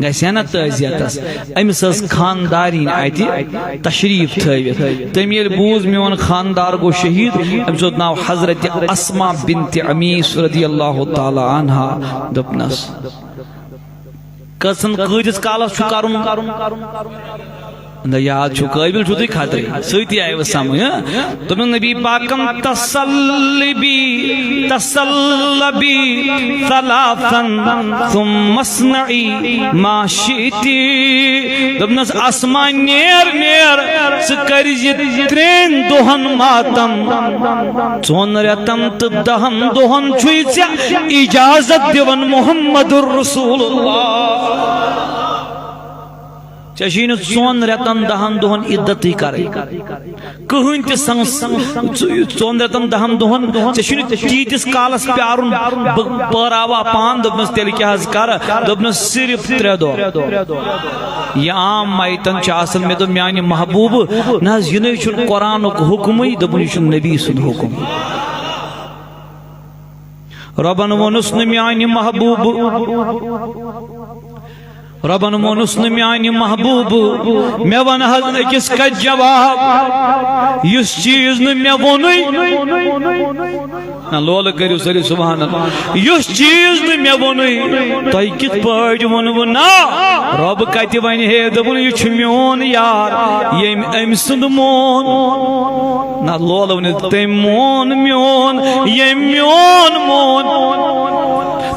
گژھِ ہا نہ تعزیتس؟ أمِس ٲس خاندارِنۍ اتہِ تشریٖف تھٲوِتھ۔ تٔمۍ ییٚلہِ بوٗز، میون خاندار گوٚو شہیٖد، أمِس اوس ناو حضرت اسما بنت عمیس رضی اللہ تعالیٰ عنہا۔ دوٚپنس، کٔژن، کۭتِس کالس چھُ کرُن؟ نہ، یاد چھُ، قٲبِل چھُو تُہۍ خطرٕے۔ سۭتی آیوٕ سمجھ، ہاں؟ دوٚپُن نبی پاکن، "تسلبی، تسلبی ثلاثا ثم اصنعی ما شئتی۔" دوٚپنس، "اسما، نیر، نیر، ژٕ کٔرۍ زِ ترٛٮ۪ن دۄہن ماتم، ژۄن رٮ۪تن تہٕ دہن دۄہن چھُے ژےٚ اجازت دِوان محمد رسول اللہ۔ ژےٚ چھُے نہٕ ژۄن رٮ۪تن دہن دۄہن عدتٕے کرٕنۍ۔ کٕہٕنۍ تہِ سنس، ژٕ-، ژۄن رٮ۪تن دہن دۄہن ژےٚ چھُے نہٕ تیٖتِس کالس پیارُن، بہٕ پٲراوا پان۔" دوٚپنس، "تیٚلہِ کیٛاہ حظ کرٕ؟" دوٚپنس، "صرف ترٛےٚ دۄہ۔" یہِ عام میتن چھِ آسان۔ مےٚ دوٚپ، "میانہِ محبوبہٕ، نہ حظ، یہِ نَے چھُنہٕ قرآنُک حُکمٕے۔" دوٚپُن، "یہِ چھُ نبی سُنٛد حُکم۔" رۄبن ووٚنُس نہٕ میانہِ محبوبہٕ، رۄبن ووٚنُس نہٕ میانہِ محبوبہٕ، مےٚ وَن حظ أکِس کتھِ جواب، یُس چیٖز نہٕ مےٚ ووٚنُے۔ نہ، لولہٕ کٔرِو سٲری سبحان اللہ۔ یُس چیٖز نہٕ مےٚ ووٚنُے، تۄہہِ کِتھ پٲٹھۍ ووٚنوٕ نا؟ رۄب کتہِ وَنہِ ہے، دوٚپُن، "یہِ چھُ میون یار، ییٚمۍ أمۍ سُنٛد مون۔" نہ، لولہٕ ؤنِو، "تٔمۍ مون میون، ییٚمۍ میون مون۔"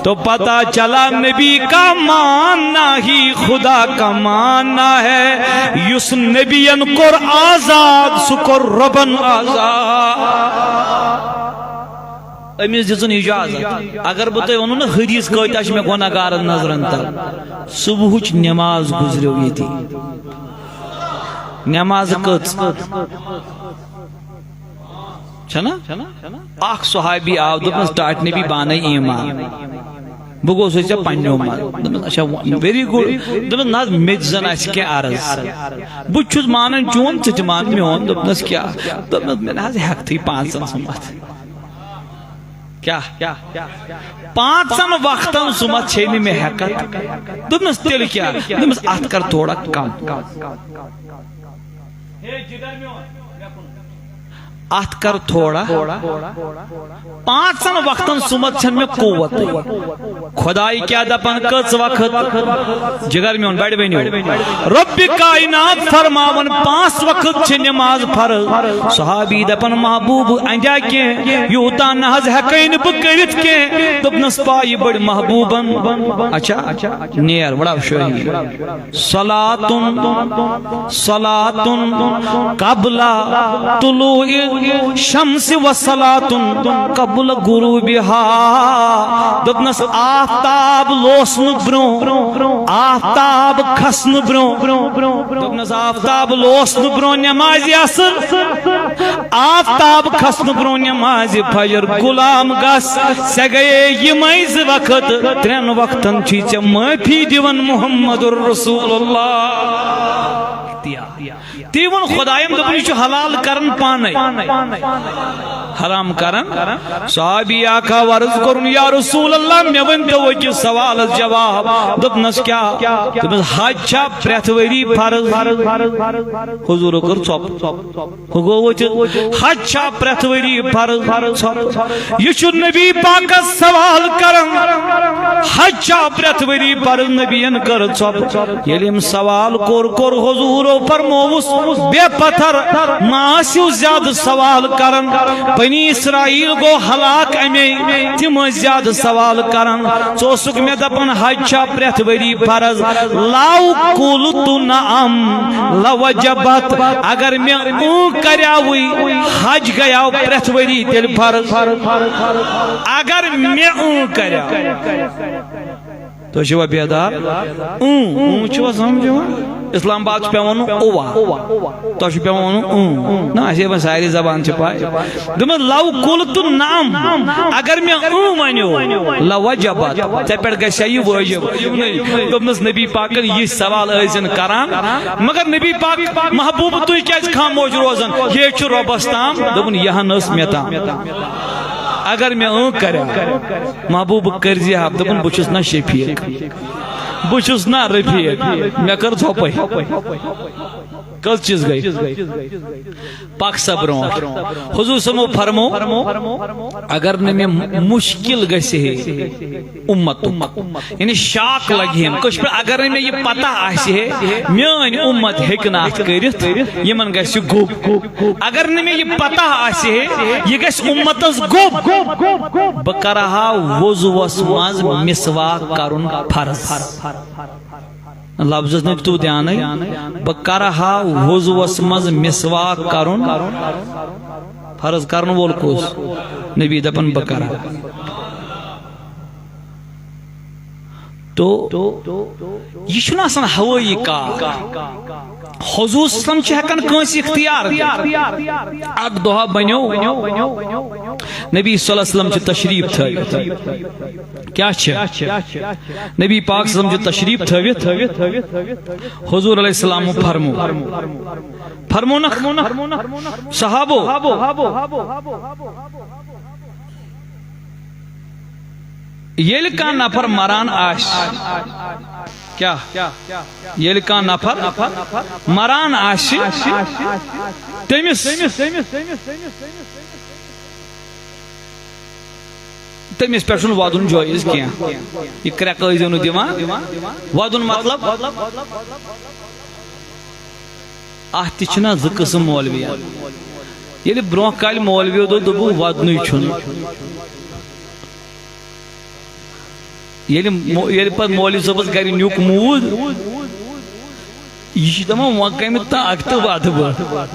تو پتہ چلا نبی کا ماننا ہی خدا کا ماننا ہے۔ یُس نبین کوٚر آزاد، سُہ کوٚر رۄبن آزاد۔ أمِس دِژٕن اجازت۔ اگر بہٕ تۄہہِ وَنو نہ، حدیث کۭتیٛاہ چھِ مےٚ گۄناہ گارن نظرن تل۔ صبحٕچ نماز گُزریو ییٚتی۔ نماز کٔژ؟ چھنا؟ اکھ صحابی آو، دوٚپنس، "ٹاٹھۍ نبی، بہٕ انَے ایمان۔ بہٕ گوٚژھُے ژےٚ پننیو منٛز۔" دوٚپنس، "اچھا، very good۔" دوٚپنس، "نہ حظ، مےٚ تہِ زن آسہِ کینٛہہ عرض۔ بہٕ تہِ چھُس مانان چون، ژٕ تہِ مان میون۔" دوٚپنس، "کیٛاہ؟" دوٚپنس، "مےٚ نہ حظ ہٮ۪کتھٕے پانٛژن سُمتھ۔" کیٛاہ؟ پانٛژن وقتن سُمتھ چھے نہٕ مےٚ ہٮ۪کتھ۔ دوٚپنس، "تیٚلہِ کیٛاہ؟" دوٚپنس، "اتھ کر تھوڑا کم۔" اتھ کر تھوڑا۔ پانٛژن وقتن سُمتھ چھنہٕ مےٚ قوتٕے۔ خداے کیٛاہ دپان، کٔژ وقت؟ جگر میون، بڑِ ؤنِو۔ رۄبِ کائنات فرماوان، پانٛژھ وقت چھِ نماز فرض۔ صحابی دپان، "محبوب، اندیا کینٛہہ، یوٗتاہ نہ حظ ہٮ۪کے نہٕ بہٕ کٔرِتھ کینٛہہ۔" دوٚپنس، "پایہِ بٔڑۍ محبوبن۔" اچھا، نیر، وڑاو شٲہی۔ صلاة، صلاة قبل طلوع الشمس و صلاة قبل غروبها۔ دوٚپنس، آفتاب لوسنہٕ برونٛہہ، آفتاب کھسنہٕ برونٛہہ۔ دوٚپنس، آفتاب لوسنہٕ برونٛہہ نمازِ عصر، آفتاب کھسنہٕ برونٛہہ نمازِ فجر۔ غلام گژھ، ژےٚ گٔیے یِمے زٕ وقت، ترٛٮ۪ن وقتن چھُے ژےٚ معٲفی دِوان محمد رسول اللہ۔ تی ووٚن خدایم، دوٚپُن، "یہِ چھُ حلال کران پانے۔" حرام کران۔ صحابی اکھ آو عرض کرُن، یا رسول اللہ، مےٚ ؤنۍ تو أکِس سوالس جواب۔ دوٚپنس، کیٛاہ؟ دوٚپنس، حج چھا پرٛٮ۪تھ ؤری فرض؟ حضور کٔر ژۄپ۔ ہُہ گوٚو وۄتھِتھ، حج چھا پرٛٮ۪تھ ؤری فرض؟ ژۄپ۔ یہِ چھُ نبی پاکس سوال کران، حج چھا پرٛٮ۪تھ ؤری فرض؟ نبین کٔر ژۄپ۔ ییٚلہِ أمۍ سوال کوٚر، کوٚر حضورو فرمووُس، بے پتھر ما آسِو زیادٕ سوال کران۔ بنی اسرائیل گوٚو ہلاک اَمے، تِم ٲسۍ زیادٕ سوال کران۔ ژٕ اوسُکھ مےٚ دپان، حج چھا پرٛٮ۪تھ ؤری فرض؟ لو قلت نعم لوجبت۔ اگر مےٚ اۭں کریاوٕے، حج گیاو پرٛٮ۪تھ ؤری تیٚلہِ فرض۔ اگر مےٚ اۭں کریاو۔ تُہۍ چھِوا بیدار؟ اۭں، اۭں چھِوا سمجھ یِوان؟ اسلام آباد چھُ پٮ۪وان وَنُن اُوا۔ تۄہہِ چھُ پٮ۪وان وَنُن اۭں۔ نہ، اَسہِ ہے وۄنۍ سارے زبان چھِ پَے۔ دوٚپمَس، "لو قلت نعم"، اگر مےٚ اۭں وَنیو، "لوجبت"، ژےٚ پٮ۪ٹھ گژھِ ہا یہِ وٲجِب۔ یِمنٕے دوٚپمَس، نبی پاکَن یہِ سوال ٲسۍزٮ۪ن کران، مگر نبی پاک محبوب تُہۍ کیٛازِ خاموش روزان؟ یہِ چھُ رۄبَس تام۔ دوٚپُن، یہِ ہن ٲس مےٚ تام۔ اگر مےٚ اۭں کَرِ ہا۔ محبوب کٔرزِ ہا، دوٚپُن، "بہٕ چھُس نہ شفیق، بہٕ چھُس نہ رفیق، مےٚ کٔر ژھۄپے۔" کٔژ چیٖز گٔے؟ پکھ سا برونٛٹھ۔ حضور صٲبو فرمو، اگر نہٕ مےٚ مُشکِل گژھِ ہے اُمتُک، یعنی شاک لگہِ ہے، کٲشِر پٲٹھۍ، اگر نہٕ مےٚ یہِ پتہ آسہِ ہے، میٲنۍ اُمت ہیٚکہِ نہٕ اتھ کٔرِتھ، یِمن گژھِ گوٚب۔ اگر نہٕ مےٚ یہِ پتہ آسہِ ہے، یہِ گژھِ اُمتس گوٚب، بہٕ کرٕ ہا وضوٗوس منٛز مسواک کرُن فرض۔ لفظس نہٕ تیوٗت دیانٕے، بہٕ کرٕ ہا وضوٗوس منٛز مسواک کرُن فرض۔ کرن وول کُس؟ نبی دپان، بہٕ کرٕ ہا۔ تو یہِ چھُنہٕ آسان ہوٲیی کار۔ حضور صلی اللہ علیہ وسلم چھِ ہٮ۪کان کٲنٛسہِ اختیار دِتھ۔ اکھ دۄہا بنیو، نبی صلی اللہ علیہ وسلم چھِ تشریف تھٲوِتھ۔ کیٛاہ چھِ؟ نبی پاک صلی اللہ علیہ وسلم چھِ تشریف تھٲوِتھ۔ حضور علیہ السلام فرمو، فرمونکھ صحابو، ییٚلہِ کانٛہہ نفر مران آسہِ، کیٛاہ؟ ییٚلہِ کانٛہہ نفر مران آسہِ، تٔمِس، تٔمِس پٮ۪ٹھ چھُنہٕ وَدُن جٲیِز کینٛہہ۔ یہِ کرٛٮ۪کہٕ ٲسۍزیو نہٕ دِوان۔ وَدُن مطلب، اَتھ تہِ چھِنہ زٕ قٕسٕم مولوی۔ ییٚلہِ برٛونٛہہ کالہِ مولویو دوٚپ، دوٚپُکھ، وَدنُے چھُنہٕ۔ ییٚلہِ مو-، ییٚلہِ پتہٕ مولوی صٲبس گرِ نیُک موٗد، یہِ چھُ دپان، وۄنۍ کمہِ طاقتہٕ ودٕ بہٕ؟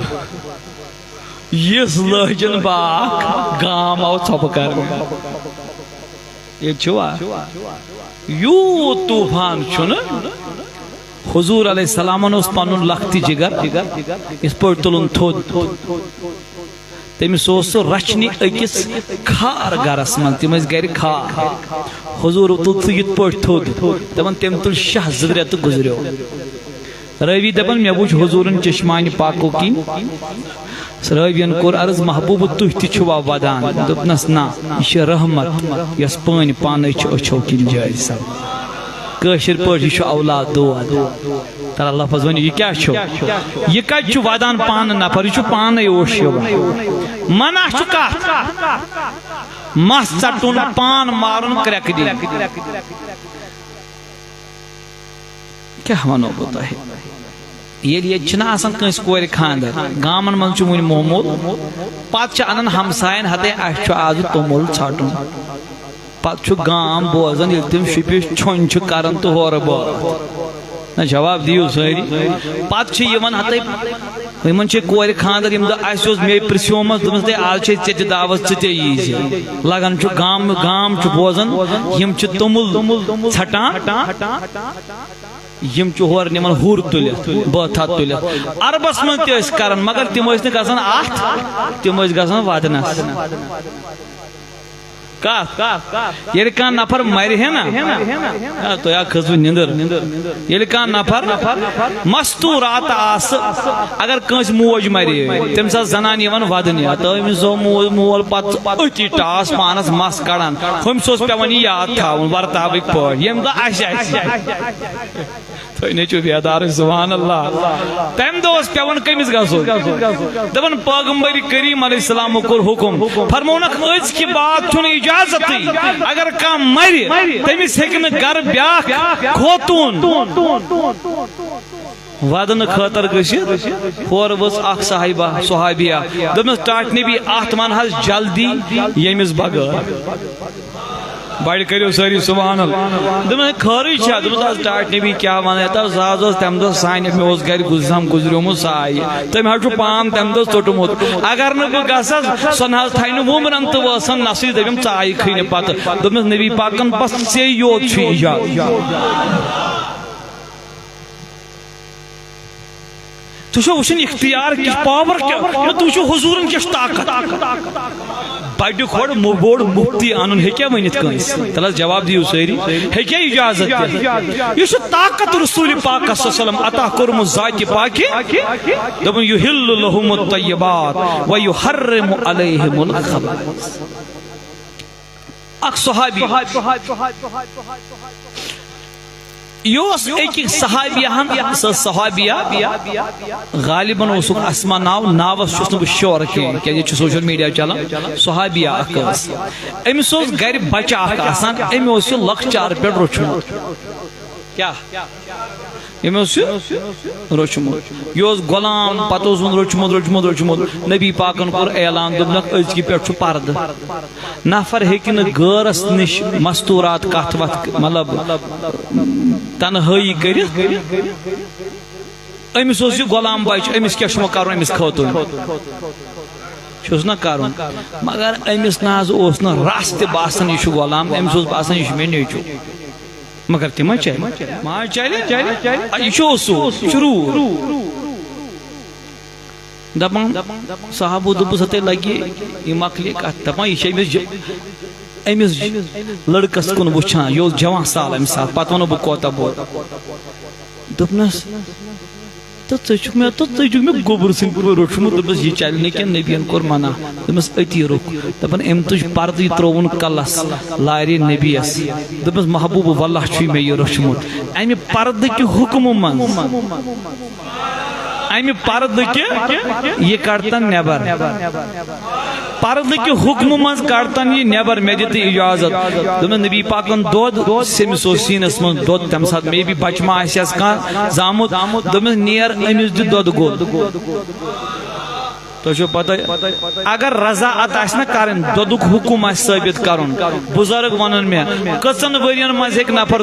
یِژھ لٲجِن باکھ، گام آو ژھۄپہٕ کرنہِ۔ ییٚتہِ چھُوا؟ یوٗت طوفان چھُنہٕ۔ حضور علیہ السلامن اوس پنُن لخت جگر یِتھ پٲٹھۍ تُلُن تھوٚد۔ تٔمِس اوس سُہ رچھنہِ أکِس کھار گرس منٛز، تِم ٲسۍ گرِ کھار۔ حضور تُل سُہ یِتھ پٲٹھۍ تھوٚد، دپان تٔمۍ تُل شاہ زٕ ترٛےٚ تہٕ گُزریو۔ رٲوی دپان، مےٚ وُچھ حضوٗرن چشمانہِ پاکو کِنۍ۔ رٲوین کوٚر عرض، محبوب، تُہۍ تہِ چھِوا ودان؟ دوٚپنس، نہ، یہِ چھِ رحمت، یۄس پٲنۍ پانے چھِ أچھو کِنۍ جٲری سپدان۔ کٲشِر پٲٹھۍ، یہِ چھُ اولاد دود۔ ترا لفظ ؤنِو، یہِ کیٛاہ چھُ؟ یہِ کتہِ چھُ ودان پانہٕ نفر؟ یہِ چھُ پانے اوش یِوان۔ منع چھُ کتھ؟ مس ژٹُن، پان مارُن، کرٛٮ۪کہٕ دِنۍ۔ کیٛاہ ونو بہٕ تۄہہِ؟ ییٚلہِ ییٚتہِ چھِنہٕ آسان کٲنٛسہِ کورِ خانٛدر، گامن منٛز چھُ وُنہِ موموٗل، پتہٕ چھِ انان ہمساین، ہتے، اسہِ چھُ آز توٚمُل ژھٹُن۔ پتہٕ چھُ گام بوزان، ییٚلہِ تِم شُپہِ چھۄنۍ چھِ کران تہٕ ہورٕ بٲتھ۔ نہ، جواب دِیِو سٲری۔ پتہٕ چھِ یِوان ہتے، یِمن چھِ کورِ خانٛدر، یِم دۄہ اسہِ اوس مے پرژھیومس، دوٚپمس، "تہٕ آز چھے ژےٚ تہِ دعوت، ژٕ تہِ ییٖزِ۔" لگان چھُ گام، گام چھُ بوزان، یِم چھِ توٚمُل ژھٹان۔ یِم چھِ ہورٕ نِوان ہُر تُلِتھ، بٲتھا تُلِتھ۔ عربس منٛز تہِ ٲسۍ کران، مگر تِم ٲسۍ نہٕ گژھان اتھ، تِم ٲسۍ گژھان ودنس۔ کتھ؟ ییٚلہِ کانٛہہ نفر مرِ ہے نا، آ، تۄہہِ آ کھٔژوٕ نِندٕر۔ ییٚلہِ کانٛہہ نفر مستوٗرات آسہٕ، اگر کٲنٛسہِ موج مرِ، تٔمِس آسہٕ زنان یِوان ودنہِ، ہتہٕ أمِس زو موج مول پتہٕ أتی ٹاس پانس مس کڑان۔ ہُمِس اوس پٮ۪وان یہِ یاد تھاوُن ورتاوٕکۍ پٲٹھۍ، ییٚمہِ دۄہ اَسہِ آسہِ۔ تُہۍ نے چھِو بیدارٕے، سبحان اللہ۔ تَمہِ دۄہ اوس پٮ۪وان کٔمِس گژھُن؟ دَپان، پیغمبر کریم علیہ السلامو کوٚر حُکُم، فرمونکھ، أزکہِ بعد چھُنہٕ اجازتٕے، اگر کانٛہہ مرِ، تٔمِس ہیٚکہِ نہٕ گرٕ بیٛاکھ خوتوٗن ودنہٕ خٲطرٕ گٔژھِتھ۔ ہورٕ ؤژھ اکھ صاحبہ، صحابیہ، دوٚپمَس، ٹاٹھۍ نبی، اَتھ وَن حظ جلدی، ییٚمِس بغٲر۔ بڑِ کٔرِو سٲری سبحان اللہ۔ دوٚپمَس، خٲرٕے چھا؟ دوٚپمَس، از ٹاٹھۍ نبی کیٛاہ وَنہٕ؟ یَتھ حظ، سُہ حظ اوس تَمہِ دۄہ سانہِ، مےٚ اوس گرِ گُزام گُزریومُت سُہ آیہِ۔ تٔمۍ حظ چھُ پان تَمہِ دۄہ ژوٚٹمُت۔ اگر نہٕ بہٕ گژھس، سۄ نہ حظ تھایہِ نہٕ وُمبرَن تہٕ وٲژَن نَسٕے، دٔپِم، ژٕ آیہِ کھٕے نہٕ پَتہٕ۔ دوٚپمَس، نبی پاکَن بس ژے یوت چھُ اِجازت۔ تُہۍ چھِو وٕچھان اختیار کِس پاور کیٛاہ، نہ تُہۍ چھِو حضوٗرن کِس طاقت۔ بڑِ کھۄڑ مُ-، بوٚڑ مُفتی اَنُن ہیٚکیٛاہ ؤنِتھ کٲنٛسہِ؟ تَلہٕ حظ جواب دِیِو سٲری، ہیٚکیٛاہ اجازت دِتھ؟ یہِ چھُ طاقت رسول پاکس صلی اللہ علیہ وسلم عطا کوٚرمُت ذاتِ پاکہِ۔ دوٚپُن، یحل لهم الطیبات و یحرم علیہم الخبائث۔ اکھ صحابی۔ یہِ اوس أکِس صحابیہ ہن، سۄ صحابیہ، غالباً اوسُکھ اسما ناو، ناوس چھُس نہٕ بہٕ sure کینٛہہ، کیازِ ییٚتہِ چھُ social media چلان۔ صحابیہ اکھ ٲس، أمِس اوس گرِ بچہ اکھ آسان، أمۍ اوس یہِ لۄکچار پٮ۪ٹھ روٚچھمُت۔ کیٛاہ؟ أمۍ اوس یہِ روٚچھمُت۔ یہِ اوس غلام، پتہٕ اوسُن روٚچھمُت، روٚچھمُت، روٚچھمُت۔ نبی پاکن کوٚر اعلان، دوٚپنکھ، أزکہِ پٮ۪ٹھ چھُ پردٕ۔ نفر ہیٚکہِ نہٕ غٲرس نِش مستورات کتھ وتھ، مطلب، تنہٲیی کٔرِتھ۔ أمِس اوس یہِ غلام بچہِ، أمِس کیٛاہ چھُ وۄنۍ کرُن أمِس خٲطرٕ؟ چھُس نہ کرُن۔ مگر أمِس نہ حظ اوس نہٕ رس تہِ باسان یہِ چھُ غلام، أمِس اوس باسان یہِ چھُ مےٚ نیٚچُو۔ مگر تہِ ما چلہِ؟ ما چلہِ؟ آ، یہِ چھُ اصوٗل، یہِ چھُ روٗل۔ دپان، صحابو دوٚپُس، ہتے لگہِ، یہِ مۄکلہِ کتھ۔ دپان، یہِ چھِ أمِس ج-، أمِس لڑکس کُن وٕچھان، یہِ اوس جوان سال امہِ ساتہٕ، پتہٕ ونو بہٕ کوتاہ بوٚڑ۔ دوٚپنس، تہٕ ژٕ چھُکھ مےٚ، تہٕ ژٕ چھُکھ مےٚ گوٚبُر سٕنٛدۍ پٲٹھۍ روٚچھمُت۔ دوٚپمَس، یہِ چلہِ نہٕ کینٛہہ، نبیَن کوٚر منع۔ دوٚپمَس، أتی رُک۔ دَپان، أمۍ تُج پردٕ، یہِ ترٛووُن کلس، لارے نبیَس۔ دوٚپمَس، محبوب، واللہ چھُے مےٚ یہِ روٚچھمُت۔ اَمہِ پردٕ کہِ حُکمہٕ منٛز، اَمہِ پردٕ کہِ یہِ کڑتن نٮ۪بر۔ پردٕ کہِ حُکمہٕ منٛز کڑتن یہِ نٮ۪بر، مےٚ دِ تہٕ اجازت۔ دوٚپمَس، نبی پاکن دۄد، سیٚمِس اوس سیٖنس منٛز دۄد، تَمہِ ساتہٕ مے بی بچہٕ ما آسہِ ہس کانٛہہ زامُت۔ دوٚپمَس، نیر أمِس دِ دۄدٕ گوٚل۔ تۄہہِ چھو پتہ، اگر رضاعت آسہِ نہ کرٕنۍ، دۄدُک حُکم آسہِ ثٲبت کرُن، بُزرگ ونن مےٚ، کٔژن ؤرین منٛز ہیٚکہِ نفر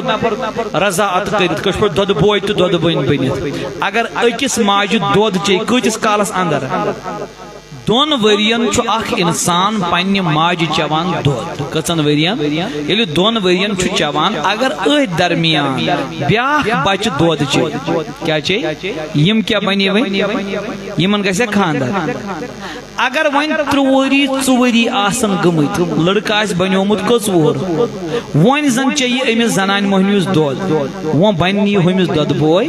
رضاعت کٔرِتھ، کٲشِر پٲٹھۍ دۄدٕ بوے تہٕ دۄدٕ بٔنۍ بٔنِتھ؟ اگر أکِس ماجہِ دۄد چیٚیہِ، کۭتِس کالس اندر؟ دۄن ؤرین چھُ اکھ انسان پننہِ ماجہِ چٮ۪وان دۄد۔ کٔژن ؤرین؟ ییٚلہِ دۄن ؤرین چھُ چٮ۪وان، اگر أتھۍ درمیان بیاکھ بچہِ دۄد چیٚیہِ، کیٛاہ چیٚیہِ؟ یِم کیٛاہ بنے وۄنۍ؟ یِمن گژھِ خاندر۔ اگر وۄنۍ ترٛوٚ ؤری، ژٕ ؤری آسن گٔمٕتۍ، لڑکہٕ آسہِ بنیومُت کٔژ وُہُر، وۄنۍ زن چیٚیہِ أمِس زنانہِ مۄہنیوِس دۄد، وۄنۍ بنہِ نہٕ یہِ ہُمِس دۄدٕ بوے۔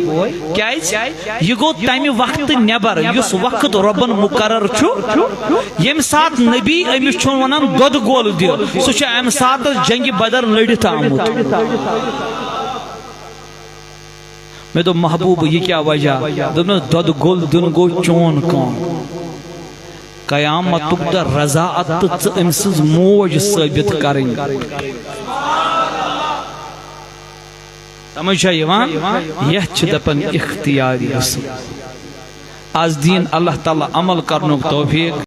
کیٛازِ؟ یہِ گوٚو تمہِ وقتہٕ نٮ۪بر، یُس وقت رۄبن مُقرر چھُ، ییٚمہِ ساتہٕ نبی أمِس چھُنہٕ ونان، دۄدٕ گول دِ، سُہ چھُ امہِ ساتہٕ جنگِ بدر لٔڑِتھ آمُت۔ مےٚ دوٚپ، محبوب، یہِ کیٛاہ وجہ؟ دوٚپنَس، دۄدٕ گول دیُن گوٚو چون کٲم۔ قیامتُک دۄہ رضاعت تہٕ ژٕ أمۍ سٕنٛز موج ثٲبت کرٕنۍ۔ سمجھ چھا یِوان؟ یتھ چھِ دپان اختیاری رسول۔ از دِیِن اللہ تعالیٰ عمل کرنُک توفیق۔